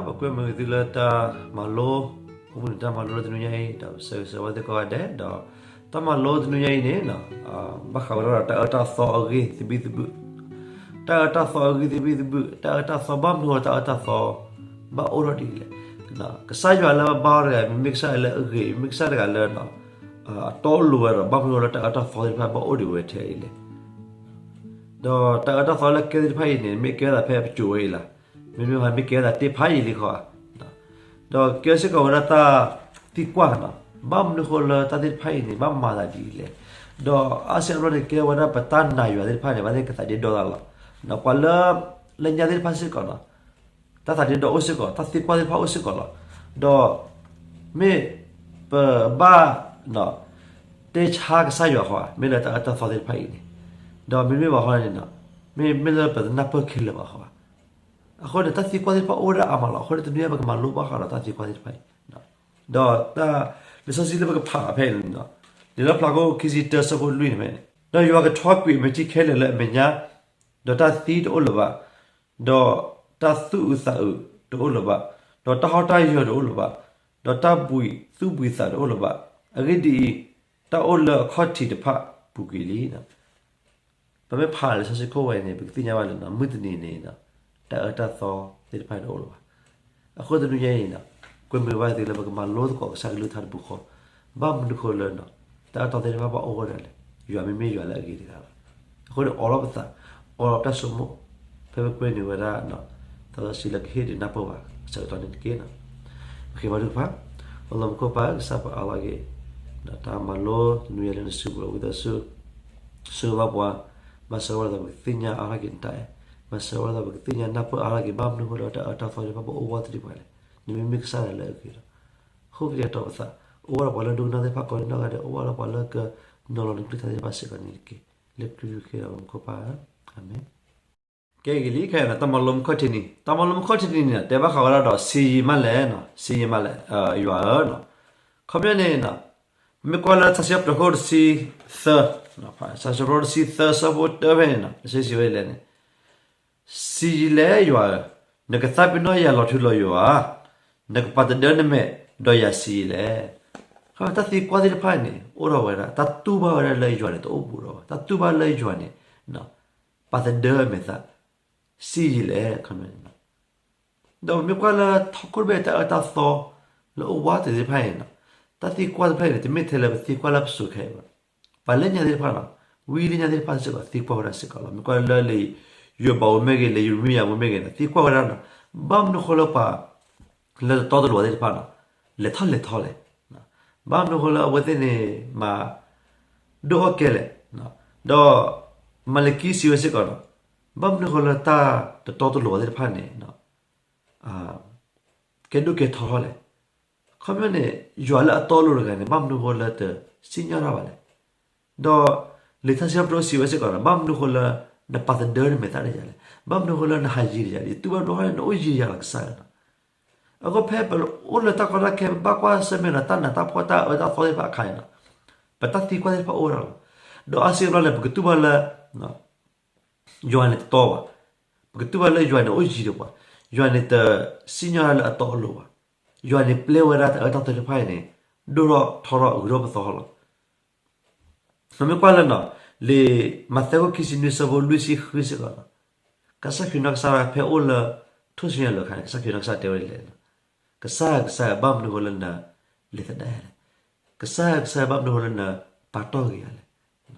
ပကွဲမုာ်သုလၢတၢ်မၤလိ, အိၣ်မူန့ၣ်တၢ်မၤလိလၢတနွံညါအံၤ ဒီးဆၢဂ့ၤဆၢဝါသုကိးဂၤဒဲး, ဒီးတၢ်မၤလိတနွံညါအံၤန့ၣ် ဘၣ်ဃးဝဲဒၣ်ဒီးတၢ်အၢတၢ်သီအဂ့ၢ်သဘံၣ်သဘုၣ်, တၢ်အၢတၢ်သီအဂ့ၢ်သဘံၣ်သဘုၣ်, တၢ်အၢတၢ်သီဘၣ်မနုၤဃိတၢ်အၢတၢ်သီ ဘၣ်အိၣ်ထီၣ်ဒ်လဲၣ်. ကစၢ်ယွၤလၢဘါအီၤတဂၤ မ့မ့ၢ်ကစၢ်လၢအဂ့ၤ, မ့မ့ၢ်ကစၢ်တဂၤလၢ အတီအလိၤဝဲဒီး ဘၣ်မနုၤဃိလၢတၢ်အၢတၢ်သီသ့ၣ်တဖၣ်ဘၣ်အိၣ်ဒံးဝဲထဲအံၤလဲၣ်. ဒီးတၢ်အၢတၢ်သီလၢကဲသ့ၣ်တဖၣ်အံၤန့ၣ် မ့ၢ်ကဲဝဲဒၣ်ဖဲပစိၤဝဲအံၤလီၤ. မ့မ့ၢ်မ့ၢ်ကဲဝဲဒၣ်တ့ၢ်ဖးယံာ်လံဃီဧါ. ဒီးကဲစ့ၢ်ကီးဝဲဒၣ်တၢ်သံကွၢ်နီၤ, ဘၣ်မနုၤဃိလၢတၢ်သ့ၣ်တဖၣ်အံၤန့ၣ် ဘၣ်မၤသးဒ်လဲၣ်. ဒီးအါစုအါဘျီန့ၣ် ကဲဝဲဒၣ်ပတၢ်နာ်ယွၤသ့ၣ်တဖၣ်န့ၣ် ဘၣ်သ့ၣ်ကသးဒ့ဒီသးလီၤ. ပှၤလၢ လၢညါသ့ၣ်တဖၣ်စ့ၢ်ကီးနီၤ, တၢ်သးဒ့ဒီအိၣ်စ့ၢ်ကီး, တၢ်သံကွၢ်သ့ၣ်တဖၣ်အိၣ်စ့ၢ်ကီးလီၤ. ဒီး မ့ၢ်ပဘၣ် တဲဆါကစၢ်ယွၤဃီဧါ, မ့ၢ်လၢတၢ်အၢတၢ်သီသ့ၣ်တဖၣ်အံၤန့ၣ်, ဒီးမ့မ့ၢ်ဘၣ်ဃီန့ၣ် မ့မ့ၢ်လၢပတနၢ်ပၢၢ်ခဲလၢာ်ဘၣ်ဃီဧါ. အဃိန့ၣ် တၢ်သံကွၢ်သ့ၣ်တဖၣ်အိၣ်ဝဲဒၣ်အါမးလီၤ. အဃိန့ၣ် တနွံအံၤ ပကမၤလိဘၣ်ဃးဒီးတၢ်သံကွၢ်သ့ၣ်တဖၣ်အံၤ, ဒီးတၢ်လံာ်စီဆှံလၢပကဖးဖဲအံၤန့ၣ်, လံာ်လီၣ်ဖျါ အခိၣ်ခံဆံတၢ အဆၢဖိလွံၢ်န့ၣ်ဖဲန့ၣ်, ဒီးယွၤကထွါကွံာ်အမဲာ်ထံခဲလၢာ်လၢအမဲာ်ညါ, ဒီးတၢ်သံတအိၣ်လၢၤဘၣ်, ဒီးတၢ်သူၣ်အုးသးအုးတအိၣ်လၢၤဘၣ်, ဒီးတၢ်ဟီၣ်တၢ်ယၢၤတအိၣ်လၢၤဘၣ်, ဒီးတၢ်ဘှံးသူၣ်ဘှံးသးတအိၣ်လၢၤဘၣ်. အဂ့ၢ်ဒ်အံၤ, တၢ်အိၣ်လၢအခီၣ်ထံးတဖၣ်ပူၤကွံာ်လံ. ပမ့ၢ်ဖးလံာ်စီဆှံခိၣ်ဝဲန့ၣ် ပကသ့ၣ်ညါဘၣ်လၢ မုၢ်တနံၤန့ၣ် တၢ်အၢတၢ်သီသ့ၣ်တဖၣ်တအိၣ်လၢၤဘၣ်. အဃိတနွံညါအံၤန့ၣ် ကွဲမုာ်ဘၣ်သုလၢပကမၤလိသကိးကစၢ်ကလုၢ်ကထါတပူၤဃီ, ဘၣ်မနုၤဃိလၢ တၢ်အၢတၢ်သီသ့ၣ်တဖၣ်ဘၣ်အိၣ်ဝဲဒၣ်လဲၣ်. ယွၤမ့မ့ၢ်ယွၤလၢအဂ့ၤတဂၤလီၤ. အဃိန့ၣ် အိးထီၣ်ပသး, အိးထီၣ်ပတၢ်ဆိကမိၣ်, ဖဲပကွဲမုာ်ဝဲဒၣ် သးစီဆှံလၢကဟ့ၣ်ဒုးနၢ်ပၢၢ်ဘၣ်အဆၢကတီၢ်န့ၣ်တက့ၢ်. ပဃ့ဘါထုကဖၣ်. အိၣ်လၢမူခိၣ်ပၢ် ကစၢ်ပှၤအါထီၣ်က့ၤ ဒီးတၢ်မၤလိတနွံညါလၢနစုပူၤလီၤ. ဝံသးစူၤ ဆိၣ်ဂ့ၤဘၣ်ပှၤ, မၤစၢၤဝဲဒၣ်ပကသ့ၣ်ညါအါထီၣ်က့ၤနတၢ်အဲၣ်, မၤစၢၤဝဲဒၣ်ပကသ့ၣ်ညါနၢ်ပၢၢ်အါထီၣ်က့ၤ ဘၣ်မနုၤဃိလၢတၢ်အၢတၢ်သီသ့ၣ်တဖၣ်ပအိၣ်ဝဲသ့ၣ်တဖၣ်လဲၣ်. နမ့မ့ၢ်ကစၢ်ယွၤလၢအဂ့ၤလီၤ. ဟူးက့ၤအတီၤပသး, အိၣ်ဝဲဒီးပှၤလၢဒိကနၣ်သ့ၣ်တဖၣ်ကိးနီၢ်ဂၤဒဲး, အိၣ်ဝဲဒီးပှၤလၢကနီၤလီၤနကလုၢ်ကထါသ့ၣ်တဖၣ်စ့ၢ်ကီးန့ၣ်တက့ၢ်. လၢခရံာ်ကစၢ်ယွၤမူခိၣ်ပၢ်, အၤမ့ၣ်. ကဲဂ့ၤလံခဲအံၤန့ၣ် တၢ်မၤလိမူခိၣ်ထံးနံၤ, တၢ်မၤလိမူခိၣ်ထံးနံၤန့ၣ် တဲဘၣ်ဃးဝဲဒၣ်ဒီး စံးယံာ်မးလဲၣ်, စံးယံာ်မးလဲၣ်, ယွၤဧၢ. ခီပညီန့ၣ် မ့ၢ်ကွၢ်လၢထါစံးပတြၢၤခိၣ်တဆံသၢ, ထါစံးပတြၢၤခိၣ်တဆံသၢ အဆၢဖိတၢဖဲန့ၣ် စံးဝဲဒ်လဲၣ်န့ၣ်, စံးယံာ်လဲၣ်ယွၤဧၢ, နကသးပ့ၤနီၣ်ယၤလီၤထူလီၤယိာ်ဧါ, နကပာ်သဒၢနမဲာ်ဒီးယၤစံးယံာ်လဲၣ်. တၢ်သံကွၢ်သ့ၣ်တဖၣ်န့ၣ် အိၣ်ထီၣ်ဝဲဒၣ် တၢ်တူၢ်ဘၣ်ဝဲဒၣ်လၢယွၤန့ၣ် တအိၣ်ဘူးဒီး တၢ်တူၢ်ဘၣ်လၢယွၤန့ၣ် ပာ်သဒၢအမဲာ်သး စံးယံာ်လဲၣ်. ဒီးပမ့ၢ်ကွၢ်လၢဟီၣ်ခိၣ်တဘ့ၣ်တၢ်အၢတၢ်သီ လၢအအိၣ်ဝးတ့ၢ်သ့ၣ်တဖၣ်အံၤန့ၣ်, တၢ်သံကွၢ်သ့ၣ်တဖၣ်အံၤန့ၣ် တမ့ၢ်ထဲလၢပသံကွၢ်လၢပစိၤခဲအံၤဘၣ်. ပှၤလၢညါသ့ၣ်တဖၣ်န့ၣ်, ဝံလၢညါသ့ၣ်တဖၣ်စ့ၢ်ကီး သံကွၢ်ဝဲဒၣ်စ့ၢ်ကီးလီၤ. မ့ၢ်ကွၢ်လၢလံာ်ယိၤဘးပူၤမ့ၢ်ဂ့ၤ, လံာ်ယံးရမံယၤပူၤမ့ၢ်ဂ့ၤန့ၣ် သံကွၢ်ဝဲဒၣ်န့ၣ်, ဘၣ်မနုၤဃိလၢပှၤ လၢတတီတလိၤသ့ၣ်တဖၣ်န့ၣ် လဲၤထီၣ်လဲၤထီလဲၣ်. ဘၣ်မနုၤဃိလၢအဝဲသ့ၣ်န့ၣ် မၤ ဒိၣ်အီၣ်ကဲလဲၣ်. ဒီးမၤလကံစံးဝဲစ့ၢ်ကီးန့ၣ်, ဘၣ်မနုၤဃိလၢတၢ်တတီတလိၤသ့ၣ်တဖၣ်န့ၣ် ကဲဒိၣ်ကဲထီထီၣ်လဲၣ်. ခီပညီန့ၣ် ယွၤလၢအတီအလိၤတဂၤန့ၣ် ဘၣ်မနုၤဃိလၢတစံၣ်ညီၣ်တၢ်ဘၣ်လဲၣ်. ဒီးလံာ်ထါစံးပတြၢၤစံးဝဲစ့ၢ်ကီးန့ၣ်, ဘၣ်မနုၤဃိလၢ နပာ်သဒၢနမဲာ်သးဒီးယၤလဲၣ်. ဘၣ်မနုၤဃိလၢနဟးယံၤဒီးယၤလဲၣ်. ယတူၢ်ဘၣ်ဘျီဃီန့ၣ် နအိၣ်ယံၤယၤလီၤကစၢ်ယွၤန့ၣ်. အဃိဖဲပအိၣ်လၢတၢ်ကီတၢ်ခဲ ပဘၣ်ကွၢ်ဆၢၣ်မဲာ်ဒီးတၢ်နးတၢ်ဖှီၣ်တၢ်အၢတၢ်သီသ့ၣ်တဖၣ်အခါန့ၣ်, ပတၢ်သံကွၢ်သ့ၣ်တဖၣ်အိၣ်ဝဲဒၣ်လီၤ. ဒီးအါစုအါဘျီန့ၣ် ပကတူၢ်ဘၣ်လၢ ယွၤန့ၣ်တတီဘၣ်. ပကတူၢ်ဘၣ်လၢယွၤန့ၣ်အိၣ်ယံၤဒီးပှၤ, ယွၤန့ၣ်တစံၣ်ညီၣ်တၢ်လၢအတီအလိၤဘၣ်. ယွၤန့ၣ်ပျဲဝဲဒၣ်တၢ်အၢတၢ်သီတဖၣ်အံၤန့ၣ် ဒိၣ်ထီၣ်ထီထီၣ်အဂုၤထီၣ်ပသီလီၤ. ပမ့ၢ်ကွၢ်လၢ လံာ်မးသဲခိၣ်ခံဆံနွံဆၢဖိလွံၢ်ဆံဃုစ့ၢ်ကီးန့ၣ်, ကစၢ်ခရံာ်နီၢ်ကစၢ်ဒၣ်ဝဲဖဲအိၣ်လၢ ထူၣ်စုညါလိၤအခါန့ၣ် ကစၢ်ခရံာ်နီၢ်ကစၢ်တဲဝဲဒ်လဲၣ်န့ၣ်, ကစၢ်ဧၢ ကစၢ်ဧၢ ဘၣ်မနုၤဃိလၢနလဲၤသဒၣ်ယၤလဲၣ်. ကစၢ်ဧၢ ကစၢ်ဧၢ ဘၣ်မနုၤဃိလၢနပာ်တ့ၢ်ကွံာ်ယၤလဲၣ်.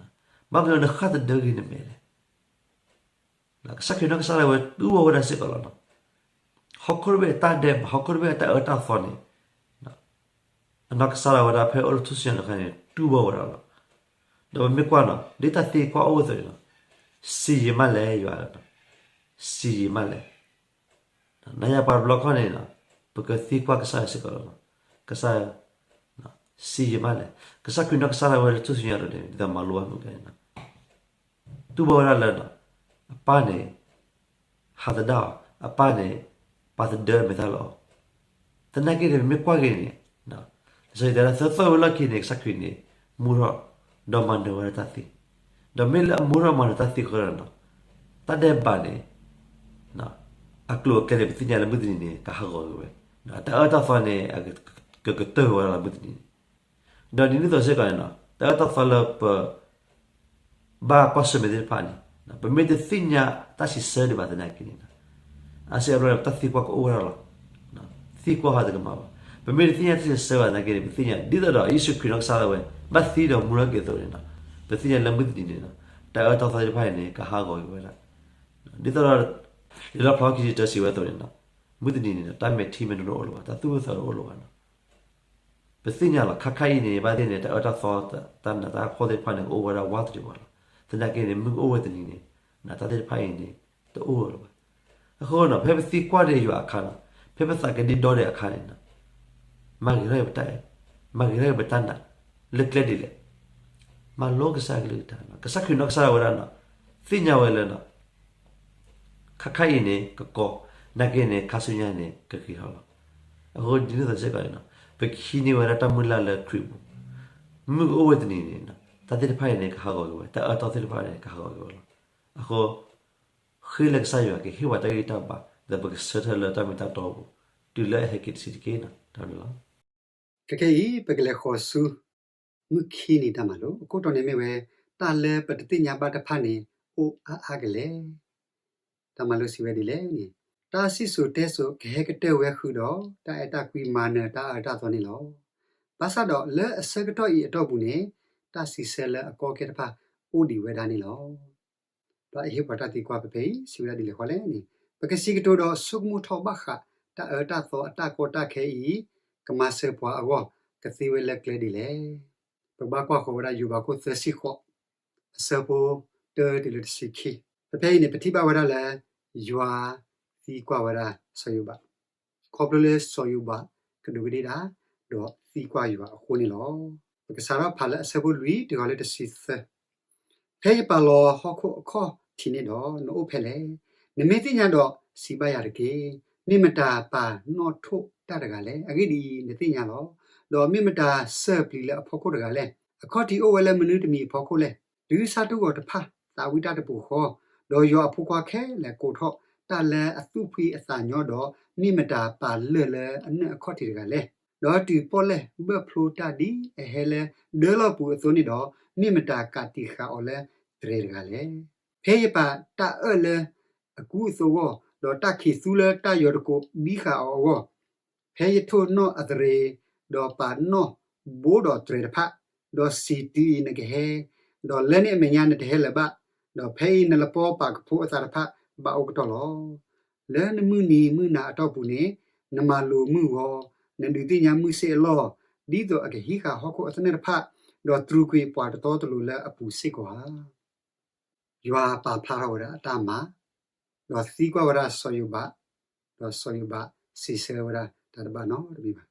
ဘၣ်မနုၤလၢနဃၣ်သဒၢကွံာ်နမဲာ်လဲၣ်. ကစၢ်ခရံာ်နီၢ်ကစၢ်ဒၣ်ဝဲတူၢ်ဘၣ်ဝဲဒၣ်စ့ၢ်ကီးလီၤ. ဟီၣ်ခိၣ်တဘ့ၣ်အတၢ်ဒဲးဘး ဟီၣ်ခိၣ်တဘ့ၣ်အတၢ်အၢတၢ်သီန့ၣ် အနီၢ်ကစၢ်ဒၣ်ဝဲဒၣ်ဖဲအိၣ်လၢထူၣ်စုညါလိၤအခါန့ၣ် တူၢ်ဘၣ်ဝဲဒၣ်လီၤ. ဒီးပမ့ၢ်ကွၢ်န့ၣ် ဒ်တၢ်သံကွၢ်အိၣ်ဝဲအသိးန့ၣ်, စံးယံာ်မးလဲၣ်ယွၤ, စံးယံာ်မးလဲၣ်. နၤယၤပှၤတဘျီခီန့ၣ် ပကသံကွၢ်ကစၢ်ယွၤစ့ၢ်ကီးလီၤ. ကစၢ်ဧၢ, စံးယံာ်မးလဲၣ်. ကစၢ်ခရံာ်နီၢ်ကစၢ်ဒၣ်ဝဲလၢထူၣ်စုညါလိၤန့ၣ် ဒ်သိးမၤလိအမုၢ်ကန့ၣ် တူၢ်ဘၣ်ဝဲဒၣ်လၢ အပၢ်န့ၣ် ဟးသဒၣ်အီၤ, အပၢ်န့ၣ် ပာ်သဒၢမဲာ်သၣ်လီၤ. သနာ်က့န့ၣ် ပမ့ၢ်ကွၢ်က့ၤန့ၣ် လံာ်စီဆှံတဲဒၣ် သၢသီဝံၤလီၢ်ခံန့ၣ် ကစၢ်ခရံာ်န့ၣ် မူထီၣ် ဒီးမၤနၢၤဝဲဒၣ်တၢ်သံ, ဒီးမ့ၢ်လၢအမူထီၣ်မၤနၢၤတၢ်သံအဃိဒီး တၢ်ဒဲးဘးန့ၣ် အ အကျိၤအကျဲန့ၣ် ပသ့ၣ်ညါလၢမုၢ်တနံၤန့ၣ် ကဟးဂီၤက့ၤဝဲ, တၢ်အၢတၢ်သီန့ၣ် ကကတၢၢ်ဝဲဒၣ်လၢမုၢ်တနံၤန့ၣ်, ဒီးဒ်န့ၣ်အသိးစ့ၢ်ကီးန့ၣ် တၢ်အၢတၢ်သီလၢပ ဘၣ်ကွၢ်ဆၢၣ်မဲာ်သ့ၣ်တဖၣ်န့ၣ် ပမ့ၢ်တသ့ၣ်ညါတၢ်စံးဆၢဒံးဘၣ်သနာ်က့န့ၣ် အါစုအါဘျီန့ၣ် ပတၢ်သံကွၢ်ကအိၣ်ဝဲဒၣ်လီၤ. သံကွၢ်ဟးတကမၣ်ဘၣ်. ပမ့ၢ်တသ့ၣ်ညါတၢ်စံးဆၢဘၣ်သနာ်က့န့ၣ် ပသ့ၣ်ညါ ဒ်သိးဒီးယ့ၣ်ၡူးခရံာ်နီၢ်ကစၢ်ဒၣ်ဝဲ ဘၣ်သံဒီးမူထီၣ်က့ၤအသိးန့ၣ် ပသ့ၣ်ညါလၢမုၢ်တနံၤန့ၣ် တၢ်အၢတၢ်သီသ့ၣ်တဖၣ်အံၤန့ၣ် ကဟးဂီၤက့ၤဝဲဒၣ်. ဒ်သိးဒီး လံာ်လီၣ်ဖျါခံဆံတၢစံးဝဲအသိးန့ၣ် မုၢ်တနံၤန့ၣ် တၢ်မဲာ်ထံမဲာ်နိတအိၣ်လၢၤဘၣ်, တၢ်သူၣ်အိၣ်သးအိၣ်တအိၣ်လၢၤဘၣ်. ပသ့ၣ်ညါလီၤ ခါခါအံၤန့ၣ် ဘၣ်သ့ၣ်န့ၣ် တၢ်အၢတၢ်သီ တၢ်နးတၢ်ဖှီၣ်သ့ၣ်တဖၣ်န့ၣ် ကအိၣ်ဝဲဒၣ်ဝးတရံးဝးလီၤ. သနာ်က့န့ၣ် မုၢ်ကအိၣ်ဝဲတနံၤန့ၣ် တၢ်သ့ၣ်တဖၣ်အံၤန့ၣ် တအိၣ်လၢၤဘၣ်. အဃိ ဖဲပသံကွၢ်ဒီးယွၤအခါန့ၣ် ဖဲပသးကဒ့ဒီဒံးအခါန့ၣ် မၤဂ့ၤထီၣ်က့ၤပတၢ်အဲၣ်, မၤဂ့ၤထီၣ်က့ၤပတၢ်နာ် လၢကျဲဒ်လဲၣ်, မၤလိကစၢ်ကလုၢ်ကထါ, ကစၢ်ခရံာ်နီၢ်ကစၢ်ဒၣ်ဝဲဒၣ်န့ၣ် သ့ၣ်ညါဝဲလၢ ခါခါအံၤန့ၣ် ကကီ, သနာ်က့န့ၣ် ခါဆူညါန့ၣ် ကဂ့ၤထီၣ်လီၤ. အဃိဒ်န့ၣ်အသိးစ့ၢ်ကီးန့ၣ် ပကဟံးန့ၢ်ဝဲဒၣ်တၢ်မုၢ်လၢ်လၢခရံာ်ပူၤ, မုၢ်ကအိၣ်ဝဲတနံၤန့ၣ် တၢ်သ့ၣ်တဖၣ်အံၤန့ၣ် ကဟးဂီၤက့ၤဝဲ, တၢ်အၢတၢ်သီသ့ၣ်တဖၣ်န့ၣ် ကဟးဂီၤက့ၤဝဲလီၤ. အဃိ ဃ့လၢကစၢ်ယွၤကဟ့ၣ်ပှၤတၢ်ဂံၢ်တၢ်ဘါ ဒီးပကဆၢထၢၣ်လၢတၢ်မ့ၢ်တၢ်တီအပူၤ တုၤလၢအဟဲက့ၤတဆံးတက့ၢ်န့ၣ် တၢ်န့ၣ်လီၤ. ခဲခဲအံၤ ပကလဲၤဃီၤဆူ မုၢ်ခံနံၤတၢ်မၤလိ, အခိၣ်တီန့ၣ်မ့ၢ်ဝဲ တၢ်လၢပတသ့ၣ်ညါဘၣ်တဖၣ်န့ၣ် အိၣ်အါအါကလဲာ်. တၢ်မၤလိစံးဝဲဒ်လဲၣ်န့ၣ်, တၢ်စံၣ်စိၤတဲစိၤကဟဲကတၢၢ်ဝဲဃုာ်ဒီး တၢ်အဲၣ်တၢ်ကွံမၤနၢၤတၢ်အၢတၢ်သီန့ၣ်လီၤ. ဘၣ်ဆၣ်ဒီးလၢအဆၢကတီၢ်အံၤအတီၢ်ပူၤန့ၣ် တၢ်စံးဆၢလၢအကီကဲတဖၣ်အိၣ်ဒံးဝဲဒၣ်န့ၣ်လီၤ. ဒီးအဟ့ၣ်ပှၤတၢ်သံကွၢ်ဖဲအံၤ စံးဝဲဒၣ်ဒ်လဲၣ်ဃီလဲၣ်န့ၣ်, ပကစံးကတိၤဒီးဆိကမိၣ်ထီၣ်ဘၣ်ဃး တၢ်အၢတၢ်သီအတၢ်ကီတၢ်ခဲအံၤ ကမၤစၢၤပှၤအဂီၢ် ကသ့ဝဲလၢကျဲဒ်လဲၣ်. ပကဘၣ်ကွၢ်ဃီၤဝဲဒၣ်ယိၤဘးခိၣ်သၢဆံဃိး အဆၢဖိတၢတုၤလၢတဆံခံ, ဖဲဖဲအံၤန့ၣ် ပထံၣ်ဘၣ်ဝဲဒၣ်လၢ ယွၤသံကွၢ်ဝဲဒၣ်စီၤယိၤဘး ခီဖျိလၢစီၤယိၤဘးကဒူးကဒ့ၣ်တၢ် ဒီးသံကွၢ်ယွၤအဃိန့ၣ်လီၤ. ပကစးထီၣ်ဖးလၢအဆၢဖိလွံၢ်တုၤဃီၤလၢတဆံသၢ, ဖဲယပာ်လီၤဟီၣ်ခိၣ်အခီၣ်ထံးန့ၣ်ဒီး နအိၣ်ဖဲလဲၣ်. နမ့ၢ်သ့ၣ်ညါဒီးစံးဘၣ်ယၤတက့ၢ်. မ့ၢ်မတၤပာ်နီၣ်ထိၣ်တၢ်တဂၤလဲၣ်. အဂ့ၢ်ဒ်အံၤ, နသ့ၣ်ညါလီၤ. ဒီးမ့ၢ်မတၤစၢၢ်ပျံၤလၢအဖီခိၣ်တဂၤလဲၣ်. အခီၣ်ထံးအိၣ်ဝဲလၢမနုၤတမံၤအဖီခိၣ်လဲၣ်. တုၤဆၣ်တူၢ်ဂီၤတဖၣ် သးဝံၣ်တၢ်တပူၤဃီ, ဒီးယွၤအဖိခွါခဲလၢာ်ကိးထီၣ်တၢ်လၢအသူၣ်ဖှံအသးညီဒီး, မ့ၢ်မတၤပာ်လၢၢ်လၢအနၢၣ်အခီၣ်ထံးတဂၤလဲၣ်. ဒီးတုၤပီၣ်လဲၣ်ဘၢၣ်ဖျိတၢ်ဒ်အဟဲလၢဒၢလီၢ်ပူၤအသိးန့ၣ်ဒီး, မ့ၢ်မတၤကးတံာ်ဃာ်အီၤလၢသရဲတဂၤလဲၣ်. ဖဲယပာ်တၢ်အၢၣ်လၢအကူအသိးအဂီၢ်, ဒီးတၢ်ခံးသူလၢတၢ်ယီၤတကိးဘံဃာ်အီၤအဂီၢ်, ဖဲယထိၣ်နီၣ်အသရ့ၤ, ဒီးပာ်နီၣ်ဘိဒီးတြဲၤတဖၣ်, ဒီးစံးတုၤအံၤနကဟဲ, ဒီးလၢန့ၣ်အမဲာ်ညါနတဟဲလၢၤဘၣ်, ဒီးဖဲအံၤနလပီပာ်ကဖိအသးတဖၣ်ဘၣ်အိၣ်ကတီၢ်လီၤ. လၢနမုၢ်နံၤမုၢ်နၤအတီၢ်ပူၤန့ၣ်, နမၤလိာ်မုၢ်ဂီၤ, နဒုးသ့ၣ်ညါမုၢ်စ့ၢ်အလီၢ်, ဒ်သိးအကဟံးဃာ်ဟီၣ်ခိၣ်အသနၢၣ်တဖၣ်, ဒီးတြူာ်ကွံာ်ပှၤတတီတလိၤလၢအပူၤစ့ၢ်ကီးဧါ. ယွၤပာ်ဖျါထီၣ်ဝဲဒၣ်အတၢ်မၤ, ဒီးသံကွၢ်ဝဲဒၣ်စီၤယိၤဘး, ဒီးစီၤယိၤဘးစံးဆၢဝဲဒၣ်တၢ်တဘၣ်နီတမံၤဘၣ်.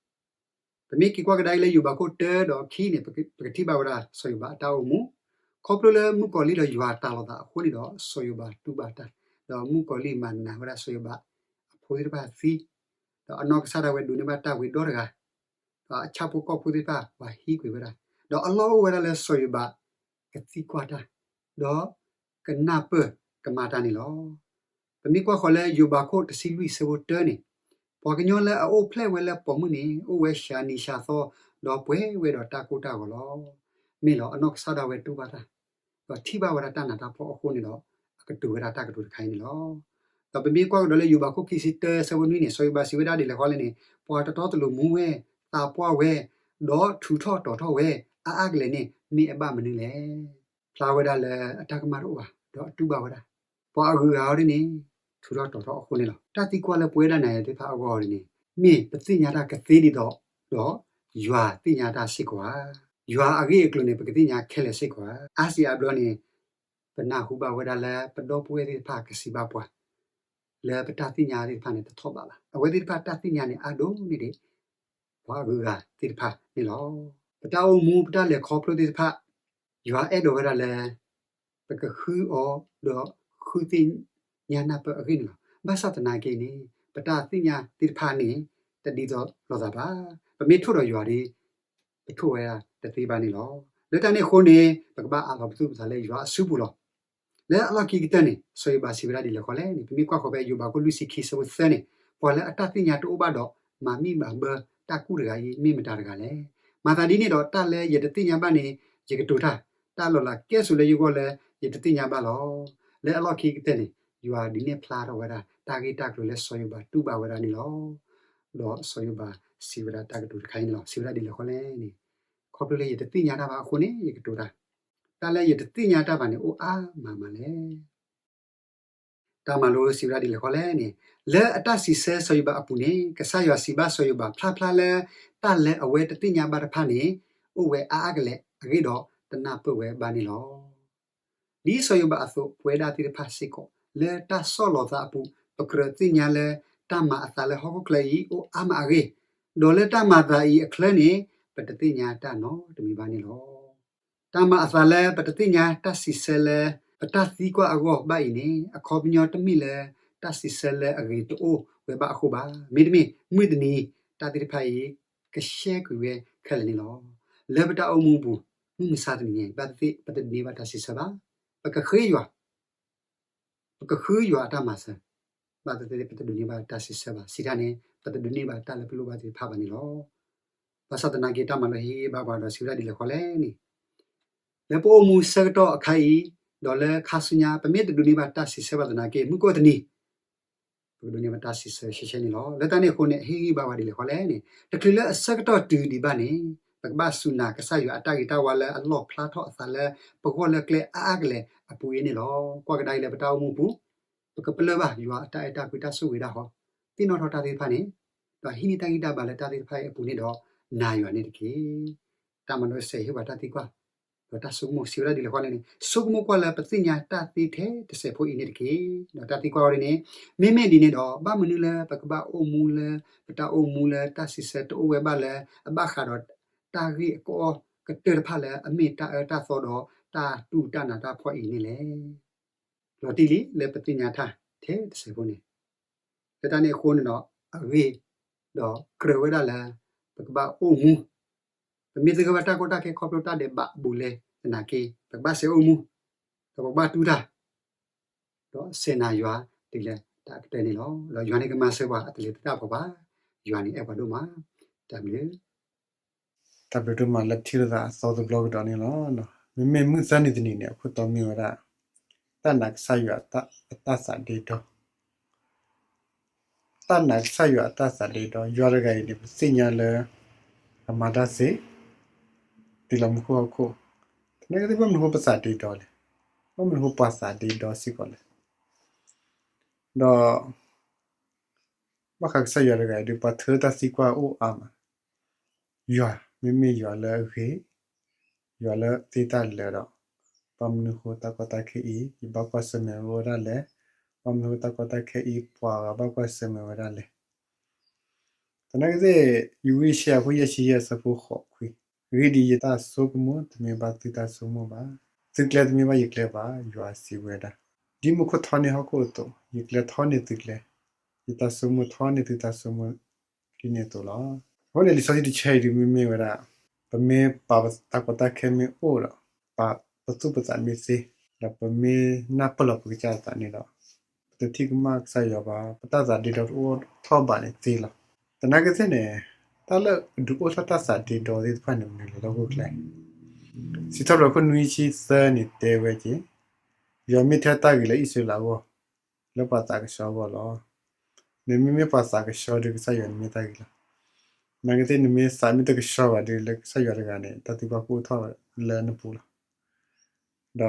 ပမ့ၢ်က့ၤကွၢ်ကဒါအံၤလၢယိၤဘးခိၣ်တၢဒီးခံန့ၣ်, ပကထံၣ်ဘၣ်ဝဲဒၣ်စီၤယိၤဘးအတၢ်အိၣ်မူ, ခီဖျိလၢမုၣ်ကီၤလံၢ်ဒီးယွၤတၢ်လီၤသးအဃိန့ၣ်ဒီး စီၤယိၤဘးတူၢ်ဘၣ်တၢ်, ဒီးမုၣ်ကီၤလံၢ်မၤနးဝဲဒၣ်စီၤယိၤဘးအဖိသ့ၣ်တဖၣ်သံ, ဒီးအနီၢ်ကစၢ်ဒၣ်ဝဲဒိးန့ၢ်ဘၣ်တၢ်ဝံၤဒီတဂၤ, ဒီးအဆၣ်ဖိကီၢ်ဖိသ့ၣ်တဖၣ်ပှၤဟံးကွံာ်ဝဲဒၣ်, ဒီးအလီၢ်အိၣ်ဝဲဒၣ်လၢစီၤယိၤဘးကသံကွၢ်တၢ်, ဒီးကနၢ်ပၢၢ်ကမၣ်တၢ်န့ၣ်လီၤ. ပမ့ၢ်ကွၢ်ဃီၤလၢယိၤဘးခိၣ်တဆံလွံၢ်ဆၢဖိတၢန့ၣ်, ပှၤကညီလၢအအိၣ်ဖျဲၣ်ဝဲလၢပိာ်မုၣ်န့ၣ် အိၣ်ဝဲစှၤနံၤစှၤသီ, ဒီးပှဲၤဝဲဒီးတၢ်ကိၢ်တၢ်ဂီၤလီၤ. မ့ၢ်လီၤ, အနီၢ်ကစၢ်ဒၣ်ဝဲတူၢ်ဘၣ်တၢ်, ဒီးထံၣ်ဘၣ်ဝဲဒၣ်တၢ်နးတၢ်ဖှီၣ်အဃိန့ၣ်ဒီး အကတိၤဝဲဒၣ်တၢ်ကတိၤတခါအံၤန့ၣ်လီၤ. ဒီးပမ့ၢ်ကွၢ်ကဒီးလၢယိၤဘးခိၣ်ခံဆံတၢဆၢဖိနွံန့ၣ်, စီၤယိၤဘးစံးဝဲဒၣ်ဒ်လဲၣ်ဃီလဲၣ်န့ၣ်, ပှၤတတီတလိၤမူဝဲ, သးပှၢ်ဝဲ, ဒီးထူးထီၣ်တီၤထီၣ်ဝဲ, အါအါကလဲာ်န့ၣ် မ့ၢ်အဘၣ်မနုၤလဲၣ်. ဖျါဝဲဒၣ်လၢအတၢ်ကမၣ်တအိၣ်ဘၣ်, ဒီးအတူၢ်ဘၣ်ဝဲဒၣ် ပှၤအဂုၤအဂၤအီၤဒ်န့ၣ် ထူးထီၣ်တီၤထီၣ်အဃိန့ၣ်လီၤ. တၢ်သံကွၢ်လၢပဝဲဒၣ်နၤယၤသ့ၣ်တဖၣ်အဂီၢ်အီၤဒ်န့ၣ်, မ့ၢ်ပသ့ၣ်ညါတၢ်ကသ့ဒ်သိးဒီး ယွၤသ့ၣ်ညါတၢ်စ့ၢ်ကီးဧါ. ယွၤအဂ့ၢ်အကျိၤန့ၣ် ပကသ့ၣ်ညါခဲလၢာ်စ့ၢ်ကီးဧါ. အါစံးအါဘျီန့ၣ် ပနၢ်ဟူဘၣ်ဝဲဒၣ်လၢပဒီပုၢ်ဝဲၢ်သ့ၣ်တဖၣ်ကစံးဘၣ်ပှၤ လၢပတၢ်သ့ၣ်ညါသ့ၣ်တဖၣ်န့ၣ် တထီၣ်ဘးဘၣ်. အဝဲသ့ၣ်တဖၣ်တၢ်သ့ၣ်ညါန့ၣ် အါဒိၣ်န့ၢ်ဒံး ပှၤအဂုၤအဂၤသ့ၣ်တဖၣ်န့ၣ်လီၤ. ပတၢ်အိၣ်မူ ပတၢ်လဲၤခီဖျိသ့ၣ်တဖၣ်, ယွၤအဲၣ်ဒိးဝဲဒၣ်လၢ ပကဃုအီၤဒီးဃုသ့ၣ်ညါနၢ်ပၢၢ်အဂ့ၢ်န့ၣ်လီၤ. ဘၣ်ဆၣ်သနာ်က့န့ၣ် ပတၢ်သ့ၣ်ညါသ့ၣ်တဖၣ်န့ၣ် တဒ်သိးလိာ်သးဘၣ်. ပမ့ၢ်ထိၣ်ဒီးယွၤဒီး ပထိၣ်ဝဲဒၣ်တသ့ဘၣ်န့ၣ်လီၤ. လၢတၢ်န့ၣ်အဃိန့ၣ် ပကဘၣ်အးလီၤပသူၣ်ပသးလၢယွၤအစုပူၤလီၤ. လၢအလီၢ်ခံကတၢၢ်န့ၣ် စီၤယိၤဘးစံးဝဲဒၣ်ဒ်လဲၣ်ဃီလဲၣ်န့ၣ် ပမ့ၢ်ကွၢ်ဃီၤဖဲယိၤဘးခိၣ်လွံၢ်ဆံခံဆၢဖိသၢန့ၣ်, ပှၤလၢအတၢ်သ့ၣ်ညါတအိၣ်ဘၣ်ဒီး မၤမံၣ်မၤဘၢတၢ်ကူၣ်တဂၤအံၤ မ့ၢ်မတၤတဂၤလဲၣ်. မၤသးဒ်န့ၣ်ဒီး တၢ်လၢယတသ့ၣ်ညါဘၣ်န့ၣ် ယကတိၤတၢ်, တၢ်လီၤလးကဲၣ်ဆိးလၢယဂီၢ်လၢယတသ့ၣ်ညါဘၣ်လီၤ. လၢအလီၢ်ခံကတၢၢ်န့ၣ် ယွၤဒုးနဲၣ်ဖျါထီၣ်ဝဲဒၣ် တၢ်ဂ့ၢ်တၢ်ကျိၤလၢစီၤယိၤဘးတူၢ်ဘၣ်ဝဲဒၣ်န့ၣ်လီၤ. ဒီးစီၤယိၤဘးစံးဝဲဒၣ်တၢ်ကတိၤတခါအံၤန့ၣ်လီၤ. စံးဝဲဒၣ်ဒ်လဲၣ်ဃီလဲၣ်န့ၣ်, ခီဖျိလၢယတသ့ၣ်ညါတၢ်ဘၣ်အဃိန့ၣ် ယကတိၤတၢ်, တၢ်လၢယတသ့ၣ်ညါတၢ်ဘၣ်န့ၣ် အိၣ်အါမးမးလဲၣ်. တၢ်မၤလိစံးဝဲဒၣ်ဒ်လဲၣ်ဃီလဲၣ်န့ၣ်, လၢအတၢ်စံးဆၢစီၤယိၤဘးအပူၤန့ၣ် ကစၢ်ယွၤစံးဘၣ်စီၤယိၤဘးဖျါဖျါလၢ တၢ်လၢအဝဲတသ့ၣ်ညါဘၣ်တဖၣ်န့ၣ် အိၣ်ဝဲအါအါကလဲာ်အဂ့ၢ်ဒီး တနၢ်ပၢၢ်ဝဲဘၣ်န့ၣ်လီၤ. ဒ်စီၤယိၤဘးအသိး ပဝဲဒၣ်သ့ၣ်တဖၣ်စ့ၢ်ကီး လၢတၢ်ဆီၣ်လီၤသးအပူၤ ပကြၢးသ့ၣ်ညါလၢ တၢ်မၤအသးလၢဟီၣ်ခိၣ်ချၢအံၤ အိၣ်အါမးအဂ့ၢ်, ဒီးလၢတၢ်မၤအသးအံၤအချၢန့ၣ် ပတသ့ၣ်ညါတၢ်နီတမံၤဘၣ်န့ၣ်လီၤ. တၢ်မၤအသးလၢပတသ့ၣ်ညါတၢ်စံးဆၢလၢ ပတၢ်သံကွၢ်အဂီၢ်ဘၣ်အံၤန့ၣ် အခီပညီတမ့ၢ်လၢ တၢ်စံးဆၢလၢအဂ့ၤတအိၣ်ဝဲဘၣ်အဃိဘၣ်. မ့တမ့ၢ် မုၢ်တနံၤ တၢ်သ့ၣ်တဖၣ်အံၤ ကရှဲကွံာ်ဝဲခဲလၢာ်န့ၣ်လီၤ. လၢပတၢ်အိၣ်မူပူၤ မုၢ်မဆါတနံၤညါ ဘၣ်သ့ၣ်သ့ၣ် ပတဒိးန့ၢ်ဘၣ်တၢ်စံးဆၢဘၣ်. ပကဃ့ယွၤ ပကဃုယွၤအတၢ်မၤစၢၤ, ဘၣ်သ့ၣ်သ့ၣ်ပတဒိးန့ၢ်ဘၣ်တၢ်စံးဆၢဘၣ်. စံးတၢ်န့ၣ် ပတဒိးန့ၢ်ဘၣ်တၢ်လၢပလိၣ်ဘၣ်သ့ၣ်တဖၣ်ဘၣ်န့ၣ်လီၤ. ဘၣ်ဆၣ်သနာ်က့ တၢ်မၤလိဟ့ၣ်ဂံၢ်ဟ့ၣ်ဘါပှၤဒီးစံးဝဲဒၣ်ဒ်လဲၣ်ဃီလဲၣ်န့ၣ်, လၢပအိၣ်မူဆၢကတီၢ်အခါအံၤ ဒီးလၢခါဆူညါ ပမ့ၢ်တဒိးန့ၢ်ဘၣ်တၢ်စံးဆၢဘၣ်သနာ်က့ မုၢ်ကအိၣ်တနံၤ ပကဒိးန့ၢ်ဘၣ်တၢ်စံးဆၢရှဲရှဲန့ၣ်လီၤ. လၢတၢ်န့ၣ်အဃိန့ၣ် အဟ့ၣ်ဂံၢ်ဟ့ၣ်ဘါဝဲဒ်လဲၣ်ဃီလဲၣ်န့ၣ်, တချုးလၢအဆၢကတီၢ်တုၤဒံးဘၣ်န့ၣ် ပကဘၣ်စူၢ်နာ်ကစၢ်ယွၤအတၢ်ဂ့ၤတၢ်ဝါလၢအလီၣ်ဖျါထီၣ်အသးလၢပဂီၢ်လၢကျဲအါအါကလဲာ်အပူၤအံၤန့ၣ်လီၤ. ကွၢ်ကဒါအံၤလၢပတၢ်အိၣ်မူပူၤ ပကပလၢၢ်ဘၣ်ယွၤအတၢ်အဲၣ်တၢ်ကွံတၢ်ဆိၣ်ဂ့ၤဒၣ်ဟီ, သ့ၣ်နီၣ်ထီၣ်တၢ်သ့ၣ်တဖၣ်န့ၣ်, ဒီးဟံးန့ၢ်တၢ်ဂံၢ်တၢ်ဘါလၢတၢ်သ့ၣ်တဖၣ်အံၤအပူၤန့ၣ်ဒီး နာ်ယွၤန့ၣ်တက့ၢ်. တၢ်မၤလိတစဲးဟ့ၣ်ပှၤတၢ်သံကွၢ် ဒီးတၢ်ဆိကမိၣ်စံးဝဲဒၣ်ဒ်လဲၣ်ဃီလဲၣ်န့ၣ်, ဆိကမိၣ်ကွၢ်လၢပသ့ၣ်ညါတၢ်သ့ထဲတစဲးဖိအံၤန့ၣ်တက့ၢ်. ဒီးတၢ်သံကွၢ်အီၤဒ်န့ၣ်, မ့မ့ၢ်ဒ်န့ၣ်ဒီး ဘၣ်မနုၤလၢပကဘၣ်အိၣ်မူလၢ ပတၢ်အိၣ်မူလၢတၢ်စံးဆၢတအိၣ်ဝဲဘၣ်လၢ အဘၣ်ဃးဒီးတၢ်ဂ့ၢ်အကအီၣ်ကတၢၢ်တဖၣ်လၢအမ့ၢ်တၢ်အၢတၢ်သီဒီးတၢ်တူၢ်တၢ်နးတၢ်ဖှီၣ်အံၤန့ၣ်လဲၣ်. လီၤတံၢ်လံလၢပသ့ၣ်ညါတၢ်ထဲတစဲးဖိန့ၣ်, လၢတၢ်န့ၣ်အဃိန့ၣ်ဒီး အဂ့ၢ်ဒီးကြၢးဝဲဒၣ်လၢ ပကဘၣ်အိၣ်မူ, ပမ့ၢ်သဂၢၢ်ဘၣ်တၢ်ကီတၢ်ခဲခီဖျိတၢ်ဒဲးဘးဘူးလဲသနာ်က့ ပကဘၣ်စဲးအိၣ်မူ, ဒီးပကဘၣ်တူၢ်တၢ် ဒီးစဲးနာ်ယွၤတုၤလၢတၢ်အကတၢၢ်န့ၣ်လီၤ. ဒီးယွၤန့ၣ်ကမၤစၢၤပှၤအတလဲၤတတၢ်ဖီၣ်ဘၣ်. ယွၤန့ၣ်အဲၣ်ပှၤဒိၣ်မး. တၢ်ဘျုး တၢ်ဘျုးဒိၣ်မးလၢထံၣ်လိာ်သးအသီတဘျီကဒီးန့ၣ်လီၤ. မ့မ့ၢ်မုၢ်သၢနံၤတနံၤန့ၣ် အခိၣ်တီမ့ၢ်ဝဲဒၣ် တၢ်နာ်ကစၢ်ယွၤအတၢ်သးဒ့ဒီ, တၢ်နာ်ကစၢ်ယွၤအတၢ်သးဒ့ဒီ, ယွၤတဂၤအံၤန့ၣ် ပသ့ၣ်ညါလၢ အမၤတၢ်သ့ တုၤလီၤမူခိၣ်ဟီၣ်ခိၣ်, သနာ်က့ ဘၣ်မနုၤဃိပသးဒ့ဒီလဲၣ်, ဘၣ်မနုၤဃိပှၤသးဒ့ဒီစ့ၢ်ကီးလဲၣ်. ဒီး ဘၣ်ဃးကစၢ်ယွၤတဂၤအံၤဒီး ပှၤထၢတၢ်သံကွၢ်အိၣ်အါမး, ယွၤ မ့မ့ၢ်ယွၤလၢအဂ့ၤ, ယွၤလၢသ့တၢ်လၢာ်ဒီး ဘၣ်မနုၤဃိတၢ်ကီတၢ်ခဲအံၤ ယဘၣ်ကွၢ်ဆၢၣ်မဲာ်ဝဲဒၣ်လဲၣ်, ဘၣ်မနုၤဃိတၢ်ကီတၢ်ခဲအံၤ ပှၤဂၤဘၣ်ကွၢ်ဆၢၣ်မဲာ်ဝဲဒၣ်လဲၣ်. သနာ်က့ ယဝံယၡါယၤ အခိၣ်ယဲၢ်ဆံယဲၢ် အဆၢဖိဃိးခွံ, အဂ့ၢ်ဒ်အံၤ, ယတၢ်ဆိကမိၣ်တမ့ၢ်ဘၣ်သုတၢ်ဆိကမိၣ်ဘၣ်, သုကျဲတမ့ၢ်ဘၣ်ယကျဲဘၣ်, ယွၤစံးဝဲဒၣ်. ဒ်မူခိၣ်ထီန့ၢ်ဟီၣ်ခိၣ်အသိး, ယကျဲထီန့ၢ်သုကျဲ, ယတၢ်ဆိကမိၣ်ထီန့ၢ်သုတၢ်ဆိကမိၣ် ဒ်န့ၣ်အသိးလီၤ. အဃိန့ၣ် လံာ်စီဆှံတဆၢအံၤဒုးမ့မ့ၢ်ဝဲဒၣ် ပမ့ၢ်ပာ်ပတၢ်ကီတၢ်ခဲမ့ၢ်အိၣ်ဒီး ပာ်ပသူၣ်ပသးမ့ၢ်သ့, ဒီးပမ့ၢ်နၢ်ပၢၢ်လီၤပကစၢ်အသးန့ၣ်ဒီး ပတထံၣ်ကမၣ်ကစၢ်ယွၤဘၣ်, ပတၢ်သးဒ့ဒီတအိၣ်ထီၣ်ဘၣ်န့ၣ်သ့လီၤ. သနာ်က့သ့ၣ်န့ၣ် တၢ်လၢအဒုးအိၣ်ထီၣ်တၢ်သးဒ့ဒီသ့ၣ်တဖၣ်န့ၣ် မနုၤလဲၣ်လၢဟီၣ်ခိၣ်ချၢအံၤ, စံးထီၣ်ပတြၢၤခိၣ်နွံဆံသၢန့ၣ်တဲဝဲက့ၤ, ယွၤမ့ၢ်ထဲတၢ်ဂ့ၤလၢအံၣ်စရ့လးအဂီၢ်, လၢပှၤသးကဆှီအဂီၢ်လီၤ. နမ့မ့ၢ်ပှၤသးကဆှီဒီး ကစၢ်ယွၤန့ၣ်မ့ၢ်တၢ်ဂ့ၤလီၤ. သနာ်က့သ့ၣ် နမ့ၢ်သးမ့ၢ်တကဆှီဘၣ်ဒီး လၢကစၢ်ယွၤတဂၤန့ၣ် တၢ်သံကွၢ်ကအိၣ်ထီၣ်လၢနပူၤလီၤ. ဒီး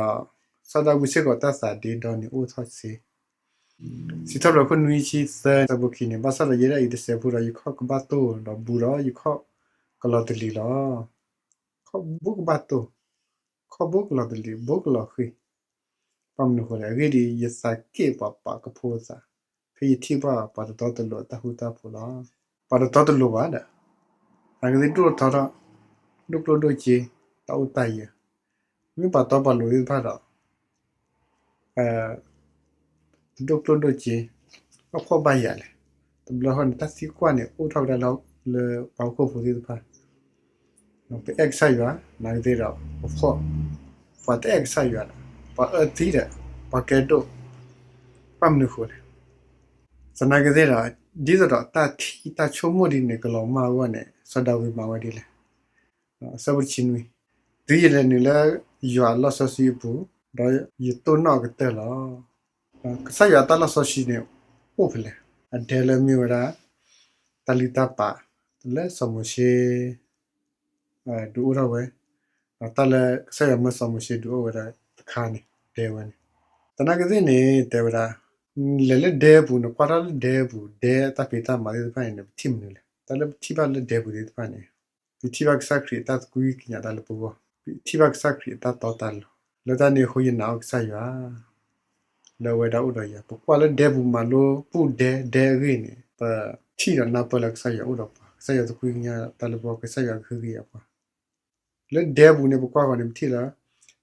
စီၤဒၤဝံးစ့ၢ်ကီးတၢ်သးဒ့ဒီန့ၣ်အိၣ်ထီၣ်စ့, စံးထီၣ်ပတြၢၤခိၣ်နွံဆံသၢ ဆၢဖိခံန့ၣ်, ဘၣ်ဆၣ်ဒီးယဲဒၣ်အံၤတစဲးဖိဒီး ယခီၣ်ကဘၣ်တိၢ်ဒီးဘူးဒီး ယခီၣ်ကလီၤတလံၤလီၤ. ခီၣ်ဘိကဘၣ်တိၢ်, ခီၣ်ဘိကလီၤတလံၤ, ဘိကလီၤဃံၤ, ဘၣ်မနုၤဃိလဲၣ်, အဂ့ၢ်ဒ်အံၤ, ယသးက့ၣ်ပှၤပာ်ကဖိအသး, ဖဲယထံၣ်ဘၣ်ပှၤတတီတလိၤအတၢ်ဃူတၢ်ဖိးလီၤ. ပှၤတတီတလိၤဘၣ်ဒီး, သနာ်က့သ့ၣ်ဒိၣ်ထီထီၣ်, ဒိၣ်ကျိၣ်ဒိၣ်စ့, တၢ်အိၣ်တၢ်ယၢၤ, မ့ၢ်ပှၤတီပှၤလိၤသ့ၣ်တဖၣ်ဒီး တဒိၣ်ကျိၣ်ဒိၣ်စ့, ဘၣ်ဖှီၣ်ဘၣ်ယာ်လဲၣ်, တဘျီဃီန့ၣ် တၢ်သံကွၢ်န့ၣ် အိၣ်ထီၣ်ဝဲဒၣ်လၢ လၢပှၤဟီၣ်ခိၣ်ဖိသ့ၣ်တဖၣ်, ပအဲၣ်ကစၢ်ယွၤ, သနာ်က့သ့ၣ်ဒီး ပဖှီၣ်, ပှၤတအဲၣ်ကစၢ်ယွၤဒီး ပှၤအၢသံဒီး ပှၤကဲဒိၣ်, ဘၣ်မနုၤအဃိလဲၣ်. သနာ်က့သ့ၣ်ဒီး ဒ်သိးဒီးတၢ်ထံၣ်တၢ်ဆိကမိၣ်ဒ်န့ၣ် ကလီၤမၢ်အဂီၢ်န့ၣ် စီၤဒၤဝံးမၤဝဲဒ်လဲၣ်. အဆၢဖိတဆံနွံ, တုၤယလဲၤနုာ်လၢယွၤအလီၢ်စီဆှံအပူၤ, ဒီးယတိၢ်နီၣ်အကတၢၢ်လီၤ. ကစၢ်ယွၤအတၢ်လီၢ်စီဆှံန့ၣ် အိၣ်ဖဲလဲၣ်. အဒဲလၢအမ့ၢ်ဝဲဒၣ် တၢ်လုၢ်တၢ်ပာ်လၢစီၤမိၤၡ့ ဒုးအိၣ်ထီၣ်ဝဲ, ဒီးတၢ်လၢကစၢ်ယွၤမၢစီၤမိၤၡ့ဒုးအိၣ်ဝဲဒၣ်တခါန့ၣ် ဒဲဝဲန့ၣ်. သနာ်က့သ့ၣ်န့ၣ် တဲဝဲဒၣ်, နလဲၤလၢဒဲပူၤ နကွၢ်တၢ်လၢဒဲပူၤ ဒဲတၢ်ဖံးတၢ်မၤသ့ၣ်တဖၣ်န့ၣ် နပထံၣ်မနုၤလဲၣ်. တၢ်လၢပထံၣ်ဘၣ်လၢဒဲပူၤသ့ၣ်တဖၣ်န့ၣ် ပထံၣ်ဘၣ်ကစၢ်ခရံာ်အတၢ်သကွံၢ်ကညးတၢ်လၢပဂီၢ်, ပထံၣ်ဘၣ်ကစၢ်ခရံာ်အတၢ်တီတၢ်လိၤ, လၢတၢ်န့ၣ်အဃိယနာ်အီၤကစၢ်ယွၤ လၢအဝဲဒၣ်အိၣ်ဒီးယၤ. ပကွၢ်လၢဒဲပူၤမၤလိပူၣ်ဒဲ ဒဲအဂ့ၢ်န့ၣ် ပထံၣ်ဒီးနၢ်ပၢၢ်လၢကစၢ်ယွၤအိၣ်ဒီးပှၤ, ကစၢ်ယွၤသကွံၢ်ကညးတၢ်လၢပဂီၢ်, ကစၢ်ယွၤကဟုကယာ်ပှၤ. လၢဒဲပူၤန့ၣ် ပကွၢ်ဃီၤန့ၣ် ပထံၣ်လၢ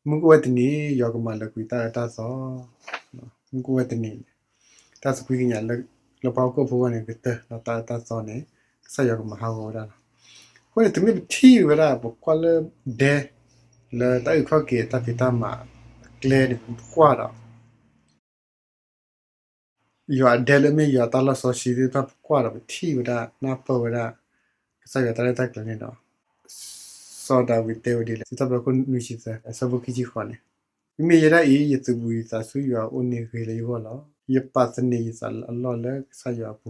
မုၢ်ကအိၣ်ဝဲတနံၤ ယွၤကမၤလၢာ်ကွံာ်တၢ်အၢတၢ်သီ, မုၢ်ကအိၣ်ဝဲတနံၤန့ၣ် တၢ်သကွံၢ်ကညးလၢ လၢပှၤဟီၣ်ခိၣ်ဖိအဂီၢ်န့ၣ် ကတၢၢ်, ဒီးတၢ်အၢတၢ်သီန့ၣ် ကစၢ်ယွၤကမၤဟးဂီၤဝဲဒၣ်လီၤ. အဃိန့ၣ် တမ့ၢ်ပထံၣ်ဝဲဒၣ် ပကွၢ်လၢဒဲ လၢတၢ်အုၣ်ခီၣ်က့ၤတၢ်ဖံးတၢ်မၤအကျဲန့ၣ် ပကွၢ်ဒီး ယွၤအဒဲလၢမ့ၢ်ယွၤတၢ်လီၢ်စီဆှံသ့ၣ်တဖၣ် ပကွၢ်ဒီးပထံၣ်ဝဲဒၣ် နၢ်ပၢၢ်ဝဲဒၣ် ကစၢ်ယွၤတၢ်ရဲၣ်တၢ်ကျဲၤန့ၣ်ဒီး စီၤဒၤဝံးတဲဝဲဒ်လဲၣ်. စံးထီၣ်ပတြၢၤခိၣ်နွံဆံသၢ အဆၢဖိခံဆံဃိးန့ၣ်, မ့မ့ၢ်ယဲဒၣ်အံၤ ယသုးဘူးယသးဆူယွၤအအိၣ်န့ၣ်ဂ့ၤလၢယဂီၢ်လီၤ. ယပာ်သန့ၤယသးအလီၢ်လၢကစၢ်ယွၤအပူ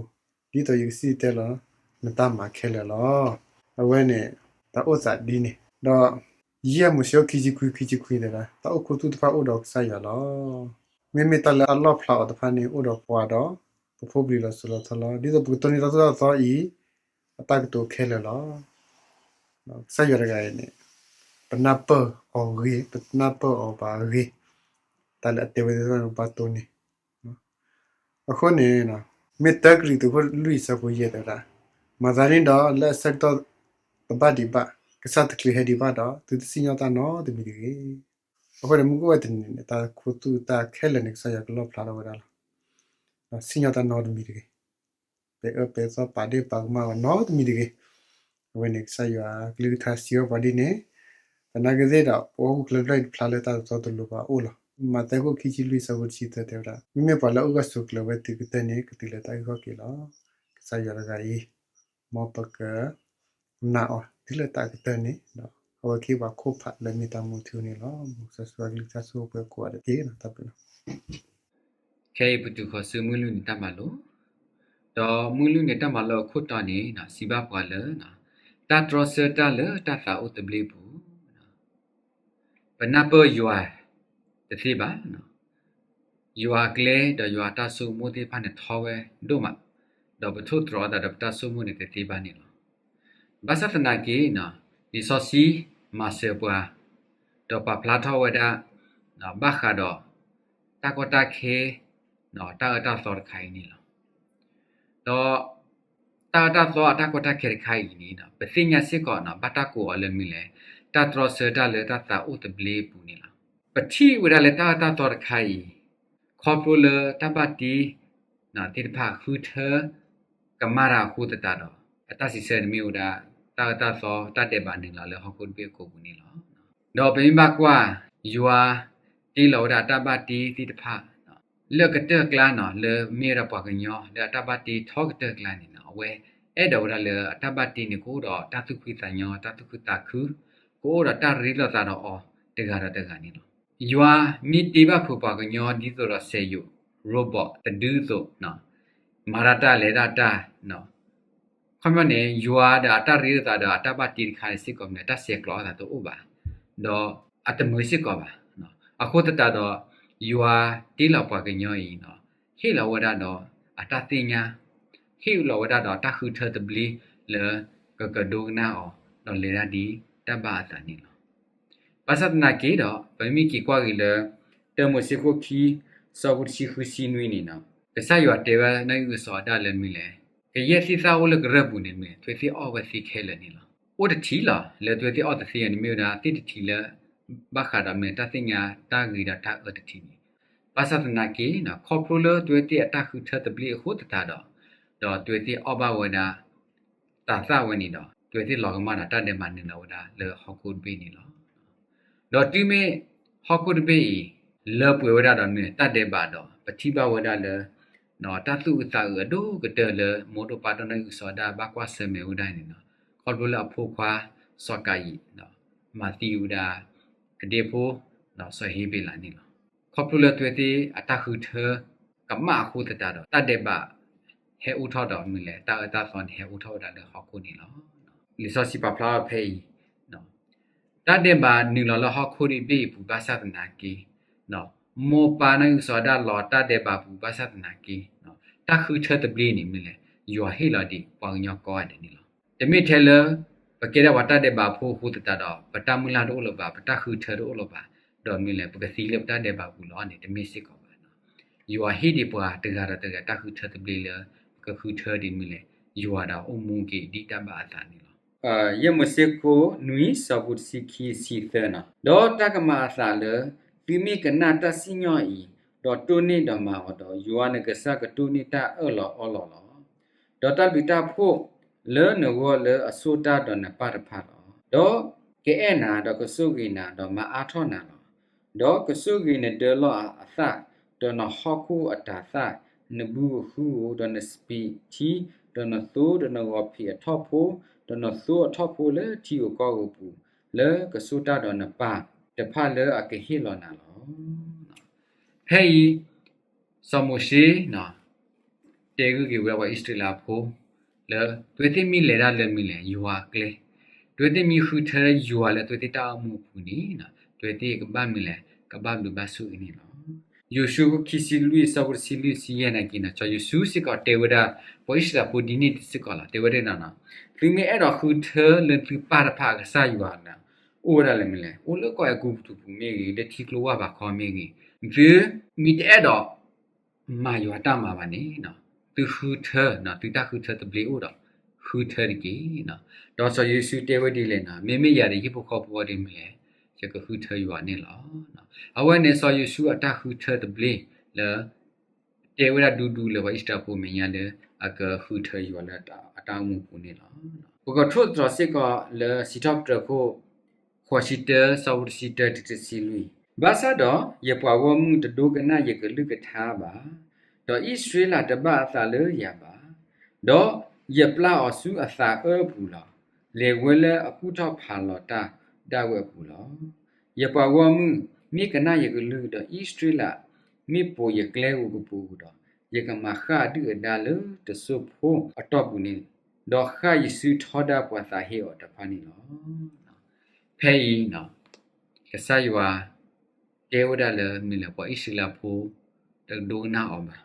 ၤ, ဒ်သိးယကစံၣ်တဲၤတဲလီၤ နတၢ်မၤခဲလၢာ်လီၤ. အဝဲန့ၣ် တၢ်အိၣ်သးဒ်န့ၣ်ဒီး ယဲၢ်မိၤၡ့အခိၣ်ခံဆံခွံ ခံဆံခွံတဲဒၣ် တၢ်အိၣ်ခူသူၣ်တဖၣ်အိၣ်ဒီးကစၢ်ယွၤလီၤ. မ့မ့ၢ်တၢ်လၢအလီၣ်ဖျါအီၤတဖၣ်န့ၣ် အိၣ်ဒီးပှၤဒီး ပဖိပလံၤလီၤစိၤလီၤထီလီၤ. ဒ်သိးပကတိၢ်န့ၢ်တၢ်သိၣ်တၢ်သီအံၤ အတၢ်ကတိၤခဲလၢာ်လီၤ. ကစၢ်ယွၤတဂၤအံၤန့ၣ် ပနၢ်ပၢၢ်အီၤဂ့ၤ, ပနၢ်ပၢၢ်အီၤဘၣ်အဂ့ၤ, တၢ်လၢအတဲဝဲသ့ၣ်တဖၣ်န့ၣ် ပဘၣ်တိၢ်န့ၢ် အဃိန့ၣ် မ့ၢ်တၢကရံၣ်သူးခိၣ်လွံၢ်ဆၢဖိယဲၢ်တဲဝဲဒၣ်, မၤသးဒ်န့ၣ်ဒီး လၢအဆၢကတီၢ်တဘၣ်ဒံးဘၣ် ကစၢ်တချုးဟဲဒံးဘၣ်ဒီး သုတစံၣ်ညီၣ်တၢ်နီတမံၤတဂ့ၤ. အဃိန့ၣ် မုၢ်ကအိၣ်ဝဲတနံၤန့ၣ် တၢ်ခူသူၣ်တၢ်ခဲလၢာ်န့ၣ် ကစၢ်ယွၤကလီၣ်ဖျါထီၣ်ဝဲဒၣ်လီၤ. စံၣ်ညီၣ်တၢ်နီတမံၤတဂ့ၤ. ပဲအၢပဲသီပာ်ဒ့ၣ်ပာ်ကမၣ်ဝဲနီတမံၤတဂ့ၤ. အဝဲန့ၣ် ကစၢ်ယွၤကလုၢ်ကထါစံးဝဲပှၤဒ်န့ၣ်, သနာ်က့သ့ၣ်ဒီး ပဟီၣ်ခိၣ်ချၢဖျၢၣ်အံၤတဖျါလၢတၢ်တတီတလိၤဘၣ်အိၣ်လီၤ. မးသဲခိၣ်ခံဆံလွံၢ်ဆၢဖိတဆံသၢတဲဝဲဒၣ်, မ့မ့ၢ်ပှၤလၢအအိၣ်ဂၢၢ်ဆိးကျၢၤဝဲတုၤကတၢၢ်န့ၣ် ကတုၤလၢတၢ်အုၣ်ခီၣ်က့ၤလီၤ. ကစၢ်ယွၤတဂၤအံၤ မ်ပကနာ်အီၤတုၤလၢတၢ်ကတၢၢ်န့ၣ်, ဒီးအဝဲကဟ့ၣ်ပှၤခိၣ်ဖးလၢမ့ၢ်တၢ်မူထူန့ၣ်လီၤ. မ်ကစၢ်ယွၤကလုၢ်ကထါဆိၣ်ဂ့ၤပှၤကိးဂၤဒဲးတက့ၢ်. တၢ်ဘျုးလီၤ. ခဲအံၤပတုၤဃီၤဆူမုၢ်လွံၢ်နံၣ်တၢ်မၤလိ, ဒီးမုၢ်လွံၢ်နံၣ်တၢ်မၤလိအခိၣ်တီန့ၣ် စံးဘၣ်ပှၤလၢ တၢ်တြီဆၢတၢ်လၢတၢ်သးအိၣ်သဘျ့အပူၤ, ပနၢ်ပၢၢ်ယွၤတသ့ဘၣ်. ယွၤအကျဲဒီးယွၤအတၢ်ဆိကမိၣ်သ့ၣ်တဖၣ်န့ၣ်ထီဝဲဒိၣ်မး, ဒီးပထိၣ်သတြီၤအသးဒီးပတၢ်ဆိကမိၣ်န့ၣ်တသ့ဘၣ်န့ၣ်လီၤ. ဘၣ်ဆၣ်သနာ်က့ လံာ်စီဆှံမၤစၢၤပှၤ, ဒီးပာ်ဖျါထီၣ်ဝဲဒၣ် ဘၣ်ဃးဒီး တၢ်ကီတၢ်ခဲ တၢ်အၢတၢ်သီတခါအံၤန့ၣ်လီၤ. ဒီး တၢ်အၢတၢ်သီအတၢ်ကီတၢ်ခဲတခါအံၤန့ၣ် ပသ့ၣ်ညါစ့ၢ်ကီး ဘၣ်တၢ်ကိးအီၤလၢမနုၤလဲၣ်, တၢ်တြီဆၢတၢ်လၢတၢ်သးအိၣ်သဘျ့အပူၤန့ၣ်လီၤ. ပထံၣ်ဝဲဒၣ်လၢတၢ်အၢတၢ်သီတခါအံၤ ခီဖျိလၢတၢ်ဘၣ်တ့ သ့ၣ်တဖၣ်ဃုထၢကမၣ်တၢ်အဃိသတးဒီး အတၢ်စံးဆၢန့ၣ်မ့ၢ်ဝဲဒၣ် တၢ်အၢတၢ်သီ တၢ်ဒဲးဘးနုာ်လီၤလၢဟီၣ်ခိၣ်တဘ့ၣ်အကိာ်ပူၤန့ၣ်လီၤ. ဒီးပမ့ၢ်ဘၣ်ကွၢ် ယွၤတ့လီၤဝဲဒၣ်အတၢ်ဘၣ်တ့သ့ၣ်တဖၣ် လၢအကတၢၢ်အကျါန့ၣ် လၢမ့ၢ်ဝဲဒၣ်ပှၤကညီလၢအတၢ်ဘၣ်တ့ထီကတၢၢ်အကျါန့ၣ် အဝဲအဲၣ်ဒိးဝဲဒၣ်လၢအတၢ်ဘၣ်တ့န့ၣ် ကအိၣ်ဒီးတၢ်သူၣ်ဖှံသးညီ တၢ်သူၣ်ခုသးခု, ကအိၣ်ဒီးတၢ်ရ့လိာ်သးဒီးအီၤတဂၤဒီးတဂၤန့ၣ်လီၤ. ယွၤမ့ၢ်တ့ဘၣ်ဖုးပှၤကညီဒ်သိးဒီးစက်ရုပ် robot တဒုအသိး မၤတၢ်တၢ်လဲၤတၢ်တၢ် ခီပညီန့ၣ် ယွၤဒီးအတၢ်ရ့လိာ်သးဒီးအတၢ်ဘၣ်တ့တခါန့ၣ်စ့ၢ်ကီးမ့ၢ် တၢ်ဆဲးကျိးအသးတအိၣ်ဘၣ်, ဒီးအတမုာ်စ့ၢ်ကီးဘၣ်. အဃိသတးဒီး ယွၤတ့လီၤပှၤကညီအံၤန့ၣ် ဟ့ၣ်လီၤဝဲဒၣ်ဒီးအတၢ်သ့ၣ်ညါ, ဟ့ၣ်လီၤဝဲဒၣ်ဒီးတၢ်ဃုထၢသဘျ့လၢကကဒိကနၣ်အီၤ ဒီးလဲၤတၢ်ဒ်တၢ်ဘၣ်အသးန့ၣ်လီၤ. ဘၣ်ဆၣ်သနာ်က့ဒီး ပမ့ၢ်က့ၤကွၢ်က့ၤလၢ တၢမိၤၡ့ခိၣ်ခံ ဆၢဖိတဆံဃုဆံနွံန့ၣ် ကစၢ်ယွၤတဲဝဲနီၢ်အံၣ်အုစီၤအၤဒၣ်လၢမနုၤလဲၣ်, ကယဲၢ်သ့ၣ်သၣ်အိၣ်လၢကရၢၢ်ပူၤန့ၣ်မ့ၢ် သုဝဲသ့ၣ်အီၣ်ဝဲသ့ခဲလၢာ်န့ၣ်လီၤ. အိၣ်တထံၣ်လီၤ လၢသုဝဲသ့ၣ်အီၣ်တသ့န့ၣ် မ့ၢ်ဝဲဒၣ်သ့ၣ်တထံၣ်လၢ ဘၣ်ဃးဒီးမ့ၢ်တၢ်သ့ၣ်ညါတၢ်ဂ့ၤဒီးတၢ်အၢတထံၣ်န့ၣ်, ဘၣ်ဆၣ်သနာ်က့ ခီဖျိလၢသုဝဲသ့ၣ်အတၢ်ဃုထၢသဘျ့အဃိသတးဒီး ဒီးသုဝဲသ့ၣ်အီၣ်ဘၣ်ဝဲဒၣ် တၤသၣ်ဝဲန့ၣ်ဒီး သုဝဲသ့ၣ်လီၤကမၣ်ဒီးတၢ်ဒဲးဘးနုာ်လီၤဝဲဒၣ်လၢဟီၣ်ခိၣ်တဘ့ၣ်န့ၣ်လီၤ. ဒီးတုၤမ့ၢ်ဟီၣ်ခိၣ်တဘ့ၣ်အံၤ လၢပှဲၤဝဲဒၣ်ဒီးမ့ၢ်တၢ်ဒဲးဘးဒီး ပထံၣ်ဘၣ်ဝဲဒၣ်လၢ တၢ်သူၣ်အုးသးအုးအဒိၣ်ကတၢၢ်လၢ မိၢ်ဒိၣ်ပၢ်ဒိၣ်နီၢ်အံၣ်စၤရ့းဘၣ်ကွၢ်ဆၢၣ်မဲာ်ဝဲဒၣ်န့ၣ်လီၤ. ခီဖျိလၢအဖိခွါစီၤကၤယံၣ် မၤသံဝဲဒၣ် အဒ့ဖိ စီၤဟ့ဘ့းလးန့ၣ်လီၤ. ခီဖျိလၢအဝဲသ့ၣ်အတၢ်ဃုထၢကမၣ်အဃိသတးဒီး တၢ်ဒဲးဘး ဟဲအိၣ်ထီၣ်ဒီးမ့ၢ်လဲၣ် တၢ်အၢတၢ်သီန့ၣ် ဟဲအိၣ်ထီၣ်ဝဲဒၣ်လၢဟီၣ်ခိၣ်န့ၣ်လီၤ. လံာ်စီဆှံပာ်ဖျါထီၣ်ဖဲအံၤ တၢ်ဒဲးဘးနုာ်လီၤလၢဟီၣ်ခိၣ်တဘ့ၣ်အံၤအပူၤဘၣ်ဆၣ်သနာ်က့ မိၢ်ပၢ်နီၢ်အံၣ်စၤရ့းလီၤတၢ်ဒဲးဘးအပူၤဘၣ်ဆၣ်သနာ်က့ တၢ်ဃုထၢသဘျ့န့ၣ်မ့ၢ်လဲၣ် ယွၤဟ့ၣ်လီၤဒံးပှၤကညီကိးဂၤဒဲးန့ၣ်လီၤ. တမ့ၢ်ထဲလၢ ပကဲဒၣ်ပှၤတၢ်ဒဲးဘးဖိအဃိသတးဒီး ပတၢ်မုၢ်လၢ်တအိၣ်လၢၤဘၣ် ပတၢ်ဃုထၢတအိၣ်လၢၤဘၣ် ဒီးမ့ၢ်လဲၣ် ပကသံလၢပတၢ်ဒဲးဘးပူၤလီၤန့ၣ် တမ့ၢ်စ့ၢ်ကီးဘၣ်. ယွၤဟ့ၣ်ဒံးပှၤတဂၤဒီးတဂၤတၢ်ဃုထၢသဘျ့လၢ ပကဃုထၢဒ်မ့ၢ်လဲၣ် ယွၤဒီးအိၣ်မူက့ၤဒ်တၢ်ဘၣ်အသးန့ၣ်လီၤ. ယဲၢ်မိၤၡ့ခိၣ်နွံ ဆၢဖိတဆံခံ ဆံသၢန့ၣ်, ဒီးတၢ်ကမၤအသးလၢ သုမ့ၢ်ကနၣ်တၢ်စံၣ်ညီၣ်အံၤ, ဒီးတိၢ်န့ၢ်ဒီးမၤအီၤဒီး, ယွၤနကစၢ်ကတိၢ်န့ၢ်တၢ်အၢၣ်လီၤအီလီၤလီၤ. ဒီးတၢ်ဘျုးတၢ်ဖှိၣ်လၢနဂီၢ်လၢအဆိၣ်တၢ်ဒီးနပၢ်တဖၣ်လီၤ. ဒီးကအဲၣ်နၤ, ဒီးကဆိၣ်ဂ့ၤနၤ, ဒီးမၤအါထီၣ်နၤလီၤ. ဒီးကဆိၣ်ဂ့ၤနဒၢလီၢ်အသၣ်, ဒီးနဟီၣ်ခိၣ်အတၤသၣ်, နဘုဧိၤဟုဧိၤ, ဒီးနစပံးထံ, ဒီးနသိ, ဒီးနဂီၤဖံးအထီၣ်ဖိ, ဒီးနသိအထီၣ်ဖိလၢထံဧိၤကီၢ်ဧိၤပူၤ, လၢကဆိၣ်တၢ်ဒီးနပၢ်တဖၣ်လၢအကဟ့ၣ်လီၤနၤလီၤ. ဖဲအံၤ စီၤမိၤၡ့ တဲဂုာ်က့ၤဝဲဒၣ်ပှၤအံၣ်စရ့လးဖိ လၢ အဝဲသ့ၣ်မ့ၢ်လဲၤတၢ်လၢမ့ၢ်လဲၣ် ယွၤအကျဲ, အဝဲသ့ၣ်မ့ၢ်ဃုထၢယွၤလၢအဝဲသ့ၣ်တၢ်အိၣ်မူအပူၤန့ၣ် အဝဲသ့ၣ်ကဘၣ်မ့ၢ်လဲၣ် ကဘၣ်ဘျုးဘၣ်ဆိၣ်ဂ့ၤန့ၣ်လီၤ. ယိၤၡူ ခံဆံလွံၢ် အဆၢဖိတဆံလွံၢ် ဆံယဲၢ် နာ်က့န့ၣ် စီၤယိၤၡူစ့ၢ်ကီးတဲဝဲဒၣ် ပှၤအံၣ်စရ့လးဖိဒ်န့ၣ်စ့ၢ်ကီးလီၤ. တဲဝဲဒၣ်န့ၣ်, သုမ့ၢ်အဲၣ်ဒိးဃုထၢလၢသုပၢ်တဖၣ်အကစၢ်ယွၤန့ၣ် အိၣ်ဝဲဒၣ်လၢမ့ၢ်လဲၣ် အိၣ်လၢကီၢ်အဲၤကူပတူးပူၤမ့ၢ်ဂ့ၤ, လၢထံကျိဝၢ်ဘးခီမ့ၢ်ဂ့ၤ, သုမ့ၢ်တအဲၣ်ဒိး မၤယွၤတၢ်မၤဘၣ်န့ၣ် သုဃုထၢ, သုတၢ်ဃုထၢသဘျ့အိၣ်ဒီး ဃုထၢတက့ၢ်. ဒီးစီၤယိၤၡူတဲဝဲဒ်လဲၣ်န့ၣ်, မ့မ့ၢ်ယၤဒီးယဟံၣ်ဖိဃီဖိအံၤဒ်မ့ၢ်လဲၣ် ယကဃုထၢယွၤန့ၣ်လီၤ. အဝဲန့ၣ်စီၤယိၤၡူအတၢ်ဃုထၢသဘျ့လၢ တဲဝဲဒၣ်ဒူဒူလၢပှၤအံၣ်စရ့လးဖိမဲာ်ညါလၢ အကဃုထၢယွၤလၢအတၢ်အိၣ်မူပူၤန့ၣ်လီၤ. ပကထိၣ်သတြီၤစ့ၢ်ကီးလၢစံးထီၣ်ပတြၢၤခိၣ် ဃိးဆံတၢ ဆၢဖိတဆံတၢတုၤတဆံလွံၢ်, ဘၣ်ဆၣ်ဒီး ယပှၤဂီၢ်မုၢ်တဒိကနၣ်ယကလုၢ်ကထါဘၣ်, ဒီးအံၣ်စရ့လးတဘၣ်အသးလၢယၤဘၣ်, ဒီးယပျၢ်အီၤဆူအသးအၢပူၤလီၤ. လဲၤဝဲလၢအကူၣ်ထီၣ်ဖးလီၤတၢ်ဒၣ်ဝဲအပူၤလီၤ. ယပှၤဂီၢ်မုၢ်မ့ၢ်ကနၣ်ယကလုၢ်, ဒီးအံၣ်စရ့လးမ့ၢ်ပိာ်ယကျဲဧိၤကပူၤဧိၤဒီး, ယကမၤဃၣ်အဒုၣ်အဒါလၢတစိၢ်ဖိအတီၢ်ပူၤန့ၣ်, ဒီးဃၣ်ယစုထီဒါပှၤသးဟ့အီၤတဖၣ်န့ၣ်လီၤ. ဖဲအံၤ ကစၢ်ယွၤ တဲဝဲဒၣ်လၢမ့ၢ်လဲၣ် ပှၤအံၣ်စရ့လးဖိ တဒိကနၣ်အီၤဘၣ်.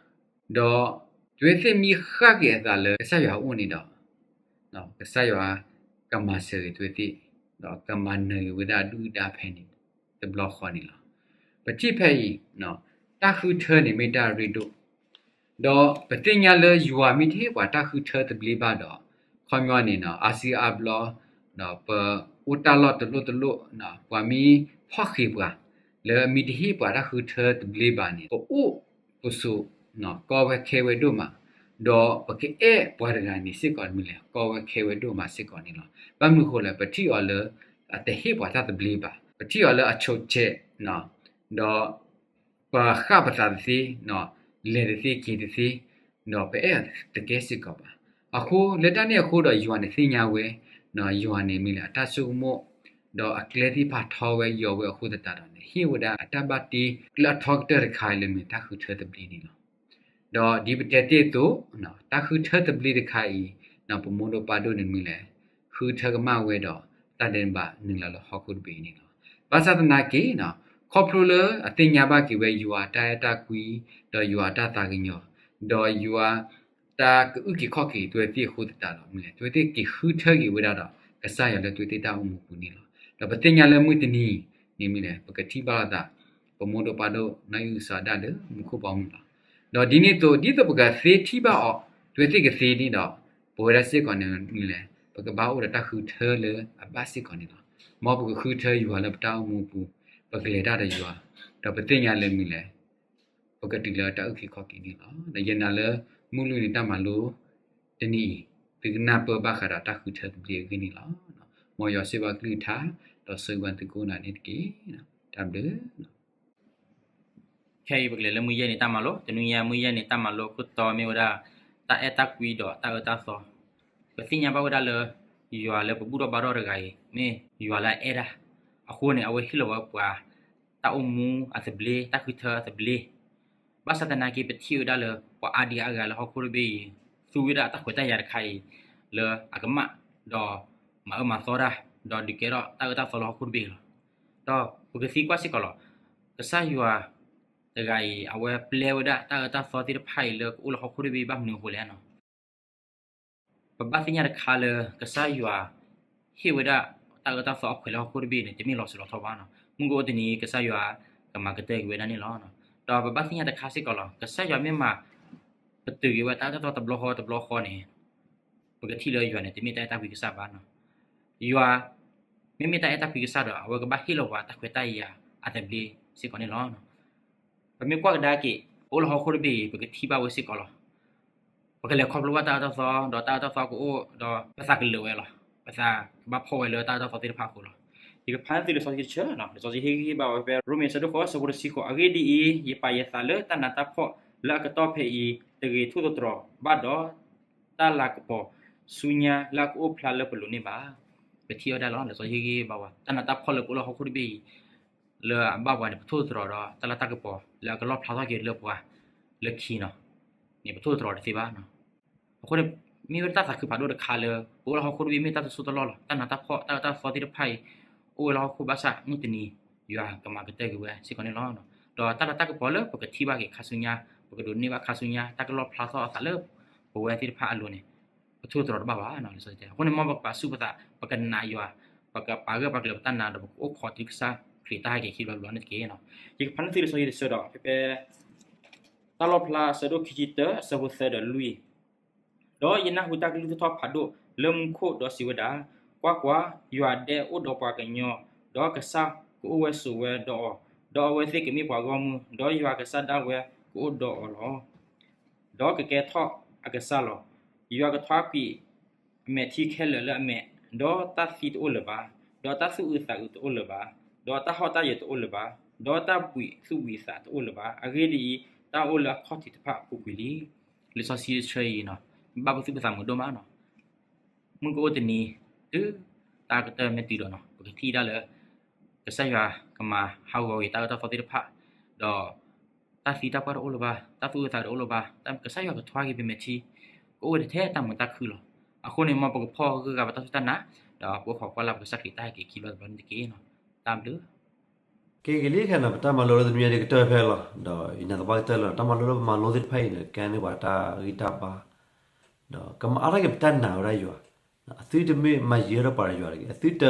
ဒီးအဝဲသ့ၣ်မ့ၢ်ဃၣ်က့ၤအသးလၢကစၢ်ယွၤအအိၣ်န့ၣ်ဒီး ကစၢ်ယွၤကမၤစၢၤဂ့ၤအဝဲသ့ၣ်, ဒီးကမၤနၢၤဂ့ၤဝဲဒၣ်အဒုၣ်အဒါဖဲန့ၣ် တဘျီဃီန့ၣ်လီၤ. ပထံၣ်ဖဲအံၤ တၢ်ဃုထၢန့ၣ်မ့ၢ်တၢ်ရ့ဒိၣ်, ဒီးပသ့ၣ်ညါလၢယွၤမ့ၢ်တဟ့ၣ်ပှၤတၢ်ဃုထၢသဘျ့ဘၣ်ဒီး ခီပညီန့ၣ် အါစုအါဘျီ ဒီးပအိၣ်တၢ်လီၢ်တလီၢ်တလီၢ် ပှၤမ့ၢ်ဖီၣ်ဃံးပှၤ လၢအမ့ၢ်တဟ့ၣ်ပှၤတၢ်ဃုထၢသဘျ့ဘၣ်န့ၣ် ပအိၣ်ပဆိး ကီဝဲခဲဝဲဒိၣ်မး, ဒီးပကအဲၣ်ပှၤတဂၤန့ၣ်စ့ၢ်ကီးမ့ၢ်လဲၣ် ကီဝဲခဲဝဲဒိၣ်မးစ့ၢ်ကီးန့ၣ်လီၤ. ဘၣ်မနုၤအဃိလဲၣ် ပထံၣ်အီၤလၢ အတဟ့ၣ်ပှၤတၢ်သဘျ့ဘၣ်, ပထံၣ်အီၤလၢအဆိးဆဲး ဒီး ပဃၣ်ပသးတသ့, လဲၤတသ့က့ၤတသ့, ဒီးပအဲၣ်အီၤတကဲစ့ၢ်ကီးဘၣ်. အဃိလၢတၢ်န့ၣ်အဃိဒီးယွၤန့ၣ်သ့ၣ်ညါဝဲ, ယွၤန့ၣ်မ့ၢ်လဲၣ် အတၢ်ဆိကမိၣ်, ဒီးအကျဲသ့ၣ်တဖၣ်ထီဝဲယိာ်ဝဲအဃိသတးဒီးန့ၣ် ဟ့ၣ်ဝဲဒၣ်အတၢ်ဘၣ်တ့လၢအထီကတၢၢ်တခါအံၤလၢမ့ၢ်တၢ်ဃုထၢသဘျ့န့ၣ်လီၤ. ဒီးဒ်ပတဲတ့ၢ်အသိး, တၢ်ဃုထၢသဘျ့တခါအံၤ, ပမိၢ်ဒိၣ်ပၢ်ဒိၣ်န့ၣ်မ့ၢ်လဲၣ်, ဃုထၢကမၣ်ဝဲဒီး တၢ်ဒဲးဘးနုာ်လီၤလၢဟီၣ်ခိၣ်တဘ့ၣ်အံၤန့ၣ်လီၤ. ဘၣ်ဆၣ်သနာ်က့, ခီဖျိလၢအသ့ၣ်ညါဘၣ်က့ၤဝဲယွၤအတၢ်အဲၣ်တၢ်ကွံ, ဒီးယွၤအတၢ်သးကညီၤ, ဒီးယွၤတၢ်ကအုၣ်က့ၤခီၣ်က့ၤအဝဲသ့ၣ်အဃိသတးဒီးမ့ၢ်လဲၣ် အဝဲသ့ၣ်က့ၤဃုထၢက့ၤဝဲဒၣ်ဒီး ကစၢ်ယွၤလၢအဝဲသ့ၣ်တၢ်အိၣ်မူပူၤန့ၣ်လီၤ. ဒီးပသ့ၣ်ညါလၢမုၢ်တနံၤန့ၣ်မ့ၢ်လဲၣ် ပကထံၣ်ဘၣ်လိာ်သး ပမိၢ်ဒိၣ်ပၢ်ဒိၣ်နီၢ်အံၣ်စၤရ့းလၢမူခိၣ်ဘီမုၢ်လီၤ. ဒီးဒ်န့ၣ်အသိး ဒ်သိးပကသ့ထံၣ်ဘၣ်အီၤ အဝဲသ့ၣ်ကသ့န့ၣ်ဒီး ပဝဲဒၣ်စ့ၢ်ကီးန့ၣ်မ့ၢ်လဲၣ် ပကဘၣ်အိၣ်ဒီးတၢ်ဃုထၢလၢအဘၣ်စ့ၢ်ကီးန့ၣ်လီၤ. မ်ပကဃုထၢယွၤလၢပတၢ်အိၣ်မူပူၤ, ပကလဲၤတၢ်ဒီးယွၤ, ဒီးပသ့ၣ်ညါလၢမ့ၢ်လဲၣ် ပကတုၤလၢတၢ်အုၣ်က့ၤခီၣ်က့ၤန့ၣ်လီၤ. ဒီးယနာ်လၢ မုၢ်လွံၢ်နံၤတၢ်မၤလိ တနံၤအံၤ သုကနၢ်ပၢၢ်ဘၣ်ဃးဒီးတၢ်ဃုထၢသဘျ့အဂ့ၢ်န့ၣ်လီၤ. မ်ယွၤဆိၣ်ဂ့ၤဘၣ်ကလုၢ်ကထါ ဒီးဆိၣ်ဂ့ၤဘၣ်သုကိးဂၤဒဲးန့ၣ်တက့ၢ်. တၢ်ဘျုး ခဲအံၤပကလဲၤလၢမုၢ်ယဲၢ်နံၤတၢ်မၤလိ, တနွံညါမုၢ်ယဲၢ်နံၤတၢ်မၤလိခိၣ်တီမ့ၢ်ဝဲဒၣ် တၢ်အဲၣ်တၢ်ကွံဒီးတၢ်အၢတၢ်သီ. ပသ့ၣ်ညါဘၣ်ဝဲဒၣ်လၢ ယွၤလၢပဘူၣ်ထီၣ်ဘါထီၣ်တဂၤအံၤ မ့ၢ်ယွၤလၢအအဲၣ်တၢ်, အဃိန့ၣ် အဝဲဟ့ၣ်လီၤဝဲပှၤ တၢ်အိၣ်မူအသဘျ့, တၢ်ဃုထၢအသဘျ့. ဘၣ်ဆၣ်သနာ်က့ ပထံၣ်ဝဲဒၣ်လၢ ပှၤအါဒံအါဂၤလၢဟီၣ်ခိၣ်တဘ့ၣ်အံၤ သူဝဲဒၣ်တၢ်ခွဲးတၢ်ယာ်တခါအံၤ လၢအကမၣ်, ဒီးမၤအၢမၤသီတၢ်, ဒီးဒုးကဲထီၣ်တၢ်အၢတၢ်သီလၢဟီၣ်ခိၣ်တဘ့ၣ်အံၤလီၤ. ဒီးပကသံကွၢ်စ့ၢ်ကီးလီၤ, ကစၢ်ယွၤတဂၤအံၤ အဝဲပျဲဝဲဒၣ်တၢ်အၢတၢ်သီသ့ၣ်တဖၣ်အံၤလၢကအိၣ်လၢဟီၣ်ခိၣ်တဘ့ၣ်အံၤ ဘၣ်မနုၤအဃိလဲၣ်နီၤ. ပဘၣ်သ့ၣ်ညါတခါလၢ ကစၢ်ယွၤ ဟ့ၣ်ဝဲဒၣ်တၢ်အၢတၢ်သီအခွဲးလၢဟီၣ်ခိၣ်တဘ့ၣ်န့ၣ် တမ့ၢ်လီၤစိၤလီၤထီဘၣ်နီၤ. မုၢ်ကအိၣ်တနံၤ ကစၢ်ယွၤကမၤကတၢၢ်က့ၤဝဲဒၣ်န့ၣ်လီၤ. ဒီးပဘၣ်သ့ၣ်ညါတခါစ့ၢ်ကီးလီၤ, ကစၢ်ယွၤမ့ၢ်မၤ ပတုာ်က့ၤဝဲတၢ်အၢတၢ်သီတဘျီဃီတဘျီဃီန့ၣ် ပကထံၣ်လၢယွၤန့ၣ် တမ့ၢ်တၢ်အဲၣ်တၢ်ကွံကစၢ်ဘၣ်နီၤ. ယွၤ မ့မ့ၢ်တၢ်အဲၣ်တၢ်ကွံကစၢ်ဒီး အဝဲကဘၣ်ဟ့ၣ်လီၤပှၤတၢ်ခွဲးတၢ်ယာ်အသဘျ့စ့ၢ်ကီးန့ၣ်လီၤ. ပမ့ၢ်ကွၢ်ကဒါက့ၤ ပအိၣ်လၢဟီၣ်ခိၣ်တဘ့ၣ်အံၤ ပကထံၣ်ဘၣ်ဝဲစ့ၢ်ကီးလီၤ. ပကလဲၤခီဖျိဘၣ်တၢ်အၢတၢ်သီ ဒီးတၢ်အၢတၢ်သီကအိၣ် ဒီးပသးကလၢာ်ဝဲလီၤ. ပသးကဘၣ်ဖှီၣ်ဝဲလၢတၢ်အၢတၢ်သီသ့ၣ်တဖၣ်အဃိလီၤ. ယကဖးန့ၢ်သုလံာ်စီဆှံတဆၢ, လံာ်စီဆှံဟ့ၣ်ဂံၢ်ဟ့ၣ်ဘါဝဲဖဲ ရိမ့ၤအဆၢဒိၣ်ဃိး အဆၢဖိတဆံဃိး, အဂ့ၢ်ဒ်အံၤ, ယပာ်ယသးလၢတၢ်နးတၢ်ဖှီၣ်လၢအကတီၢ်ဖဲအံၤ တဂ့ၤထိၣ်သတြီၤဘၣ်ဒီး တၢ်လၤကပီၤဆူညါလၢအကအိၣ်ဖျါလၢပလိၤန့ၣ်ဘၣ်. ပထံၣ်ဝဲဒၣ်လီၤ, လံာ်စီဆှံဟ့ၣ်ဂံၢ်ဟ့ၣ်ဘါဝဲ တၢ်နးတၢ်ဖှီၣ်လၢပအိၣ်လၢဟီၣ်ခိၣ်တဘ့ၣ်အံၤ လၢအဘၣ်ပှၤန့ၣ် ပထိၣ်သတြီၤဒီးတၢ်လၤတၢ်ကပီၤလၢအကလီၣ်ဖျါထီၣ်က့ၤလၢပှၤလၢခံနီၤ, န့ၣ်ပထိၣ်သတြီၤတသ့ဘၣ်. အဃိန့ၣ် မ့ၢ်ဝဲဒၣ်တၢ်သးခုဖးဒိၣ်တခါလၢ ပအိၣ်လၢဟီၣ်ခိၣ်တဘ့ၣ်မ့ၢ်တၢ်တစိၢ်တလီၢ်လီၤ. တၢ်နးတၢ်ဖှီၣ် တၢ်အၢတၢ်သီသ့ၣ်တဖၣ်အံၤ အိၣ်ဝဲလၢဟီၣ်ခိၣ်ဘၣ်ဆၣ် မုၢ်တနံၤ ယွၤကမၤကတၢၢ်က့ၤဝဲစ့ၢ်ကီးန့ၣ်လီၤ. ဒီးတၢ်လၤတၢ်ကပီၤလၢပကထံၣ်ဘၣ်က့ၤခါဆူညါ, ပကဒိးန့ၢ်ဘၣ်ခါဆူညါ တၢ်ကလီၣ်ဖျါထီၣ်အသးလၢပဝဲသ့ၣ်တဖၣ်အလိၤန့ၣ် ပထိၣ်သတြီၤတဘၣ်ဘၣ်. အဃိန့ၣ် မ်ပကပာ်ဆူၣ်ပသး, ပကနာ်ယွၤ, ပကပာ်ဂၢၢ်ပာ်ကျၢၤပတၢ်နာ် ဒီးပကအိၣ်ခိးတုၤကစၢ်ခရံာ်တၢ်ဟဲက့ၤခံဘျီတဘျီန့ၣ်တက့ၢ်. ယကဖးန့ၢ်သုလံာ်စီဆှံတဆၢဒီး ဖဲဖဲ တၢ်လီၣ်ဖျါအဆၢဒိၣ်ခံဆံတၢ အဆၢဖိသၢဒီးလွံၢ်, ဒီးယနၢ်ဟူတၢ်ကလုၢ်ထီၣ်ထီၣ်ဖးဒိၣ်လၢမူခိၣ်ဒီးစံးဝဲဒၣ်, ကွၢ်ကွၢ်, ယွၤဒဲအိၣ်ဒီးပှၤကညီ, ဒီးကစၢ်ကအိၣ်ဝဲဆိးဝဲဒီးအီၤ, ဒီးအဝဲသ့ၣ်ကမ့ၢ်ပှၤဂီၢ်မုၢ်, ဒီးယွၤကစၢ်ဒၣ်ဝဲကအိၣ်ဒီးအီၤလီၤ. ဒီးကကဲထီၣ်အကစၢ်လီၤ. ယွၤကထွါကွံာ်အမဲာ်ထံခဲလၢာ်လၢအမဲာ်, ဒီးတၢ်သံတအိၣ်လၢၤဘၣ်, ဒီးတၢ်သူၣ်အုးသးအုးတအိၣ်လၢၤဘၣ်, ဒီးတၢ်ဟီၣ်တၢ်ယၢၤတအိၣ်လၢၤဘၣ်, ဒီးတၢ်ဘှံးသူၣ်ဘှံးသးတအိၣ်လၢၤဘၣ်. အဂ့ၢ်ဒ်အံၤ, တၢ်အိၣ်လၢအခီၣ်ထံးတဖၣ်ပူၤကွံာ်လံ. လံာ်စီဆှံတဆၢအံၤ ဘၣ်ပသူၣ်ပသးမုာ်ဒိၣ်မးနီၤ. မုၢ်ကအိၣ်တနံၤ တုၤတၢ်ကတၢၢ်မ့ၢ်တုၤဒီးနီၤ ပကထံၣ်ဒၣ်လၢ ကစၢ်ယွၤကမၤဟးဂီၤက့ၤတၢ်အၢတၢ်သီသ့ၣ်တဖၣ်, ဒီးတၢ်သံတၢ်ပှၢ်တအိၣ်လၢၤဘၣ်, တၢ်သူၣ်အုးသးအုးတအိၣ်လၢၤဘၣ်, ကစၢ်ယွၤကထွါက့ၤပမဲာ်ထံ, ကအိၣ်ဝဲထဲတၢ်မုာ်တၢ်ခုၣ်လီၤ. အဃိန့ၣ် မ်ပကဖီၣ်ဂၢၢ်ဂၤပတၢ်စူၢ်တၢ်နာ်, ဒီးပအိၣ်ခိးကွၢ်လၢ်ပကစၢ်ခရံာ်တၢ်ဟဲက့ၤခံဘျီတဘျီန့ၣ်တက့ၢ်. တၢ်ဘျုး ကဲက့ၤလံခဲနီၤ, ပတၢ်မၤလိလၢတနွံညါန့ၣ်ကတၢၢ်ဖဲလီၤ. ဒီးယနာ်သပှၢ်ကတၢၢ်လၢ တၢ်မၤလိလၢပမၤလိသ့ၣ်တဖၣ်အံၤန့ၣ် ကဲန့ၢ်ပှၤတၢ်ဂံၢ်တၢ်ဘါ, ဒီးကမၤအါထီၣ်က့ၤပတၢ်နာ်ဝဲဒၣ်ယွၤ, အသုတမ့ၢ်မၤယံာ်ထီၣ်ပှၤဒီးယွၤတဂ့ၤ, အသုတ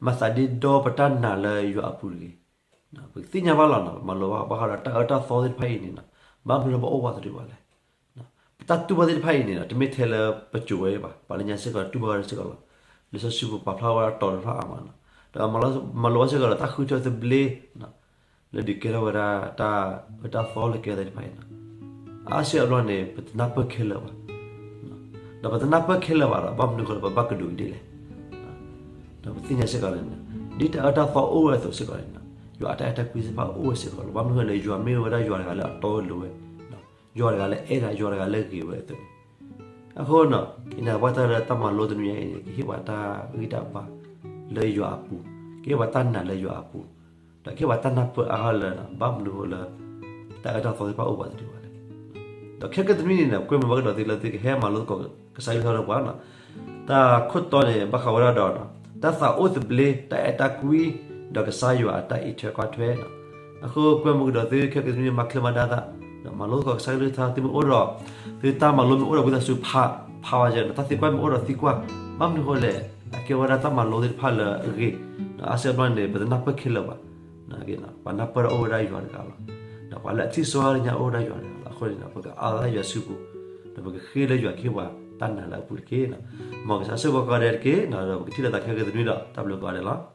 မၤသးဒ့ဒီပတၢ်နာ်လၢယွၤအပူၤတဂ့ၤ. ပကသ့ၣ်ညါဘၣ်လီၤနီၤ, ပမၤလိဘၣ်ဃးဒီးတၢ်အၢတၢ်သီသ့ၣ်တဖၣ်အံၤန့ၣ်နီၤ, ဘၣ်မနုၤလၢပအိၣ်ဘၣ်သဒံးဘၣ်လဲၣ်. ပတၢ်တူၢ်ဘၣ်သ့ၣ်တဖၣ်အံၤန့ၣ်နီၤ တမ့ၢ်ထဲလၢပစိၤဝဲဘၣ်, ပှၤလၢညါစ့ၢ်ကီးတူၢ်ဘၣ်ဝဲဒၣ်စ့ၢ်ကီးလီၤ. လံာ်စီဆှံပူၤပာ်ဖျါဝဲဒၣ်တီၤတဖၣ်အါမးနီၤ, ဒီးမၤလိဘၣ်စ့ၢ်ကီးဒီးတၢ်ဃုထၢသဘျ့ လၢဒုးကဲထီၣ်ဝဲဒၣ်တၢ်အၢတၢ်သီလၢကဲသ့ၣ်တဖၣ်အံၤနီၤ, အါစုအါဘျီန့ၣ် ပတနၢ်ပၢၢ်ခဲလၢာ်ဘၣ်. ဒီးပတနၢ်ပၢၢ်ခဲလၢာ်ဘၣ်ဒီး ဘၣ်မနုၤဃိလၢပဘၣ်ကဒုးကဒ့လဲၣ်. ဒီးပသ့ၣ်ညါစ့ၢ်ကီးလၢ ဒ်တၢ်အၢတၢ်သီအိၣ်ဝဲအသိးစ့ၢ်ကီးန့ၣ်, ယွၤအတၢ်အဲၣ်တၢ်ကွံသ့ၣ်တဖၣ်အိၣ်ဝဲစ့ၢ်ကီးလီၤ. ဘၣ်မနုၤဃိလၢ ယွၤမ့ၢ်ဝဲဒၣ်ယွၤတဂၤလၢအတီအလိၤဝဲ, ယွၤတဂၤလၢအအဲၣ်ဒၣ် ယွၤတဂၤလၢအဂ့ၤဝဲအသိးန့ၣ်, အဃိနီၤ ယနာ်သပှၢ်ကတၢၢ်လၢတၢ်မၤလိတနွံညါအံၤန့ၣ် ကဟ့ၣ်ပှၤတၢ်ဂံၢ်တၢ်ဘါလၢယွၤအပူၤ, ကဟ့ၣ်ပှၤတၢ်နာ်လၢယွၤအပူၤ, ဒီးကဟ့ၣ်ပှၤတၢ်နၢ်ပၢၢ်အါထီၣ်လၢ ဘၣ်မနုၤဃိလၢ တၢ်အၢတၢ်သီသ့ၣ်တဖၣ်အိၣ်ဘၣ်သဒံးဘၣ်လဲၣ်. ဒီးခဲကနံၣ်အံၤန့ၣ် ကွဲမုာ်ဘၣ်ကဒီးသုလၢသုကဟဲမၤလိသကိးကစၢ်ယွၤကလုၢ်ကထါဒီးပှၤနီၤ, တၢ်ခိၣ်တီန့ၣ် ဘၣ်ဃးဝဲဒၣ်ဒီး တၢ်သးအိၣ်သဘျ့ တၢ်အဲၣ်တၢ်ကွံ ဒီးကစၢ်ယွၤအတၢ်အံးထွဲကွၢ်ထွဲနီၤ. အဃိကွဲမုာ်ကဒီးသုခဲကနံၣ်အံၤ မၤချ့မၤဒၣ်သး, ဒီးမၤလိသကိးကစၢ်ယွၤကလုၢ်ကထါ သုမ့ၢ်အိၣ်ဒီး သုတၢ်မၤလိမ့ၢ်အိၣ်ဒီးဝံသးစူၤ ဖးဖးဝဲယဲနီၤ, တၢ်သံကွၢ်မ့ၢ်အိၣ်ဒီးသံကွၢ်, ဘၣ်မနုၤဃိလဲၣ် အကဲဝဲဒၣ်တၢ်မၤလိသ့ၣ်တဖၣ်လၢအဂ့ၤ, ဒီးအါစုအါဘျီန့ၣ် ပတနၢ်ပၢၢ်ခဲလၢာ်ဘၣ်. ပှၤနၢ်ပၢၢ်ဒီးအိၣ်ဝဲဒၣ်ယွၤတဂၤလီၤ. ဒီးပှၤလၢအထံၣ်စိဝဲညါအိၣ်ဝဲဒၣ်ယွၤတဂၤလီၤ. အဃိန့ၣ် ပကအါထီၣ်ယွၤစုပူၤ, ဒီးပကဃ့လၢယွၤကဟ့ၣ်ပှၤတၢ်နာ်လၢအပူၤတက့ၢ်နီၤ. မ်ကစၢ်ဆိၣ်ဂ့ၤပှၤကိးဂၤဒဲးတက့ၢ်နီၤ, ဒီးပကထံၣ်လိာ်သးခဲကနံၣ်အံၤဒီး တၢ်ဘျုးကိးဂၤဒဲးလီၤ.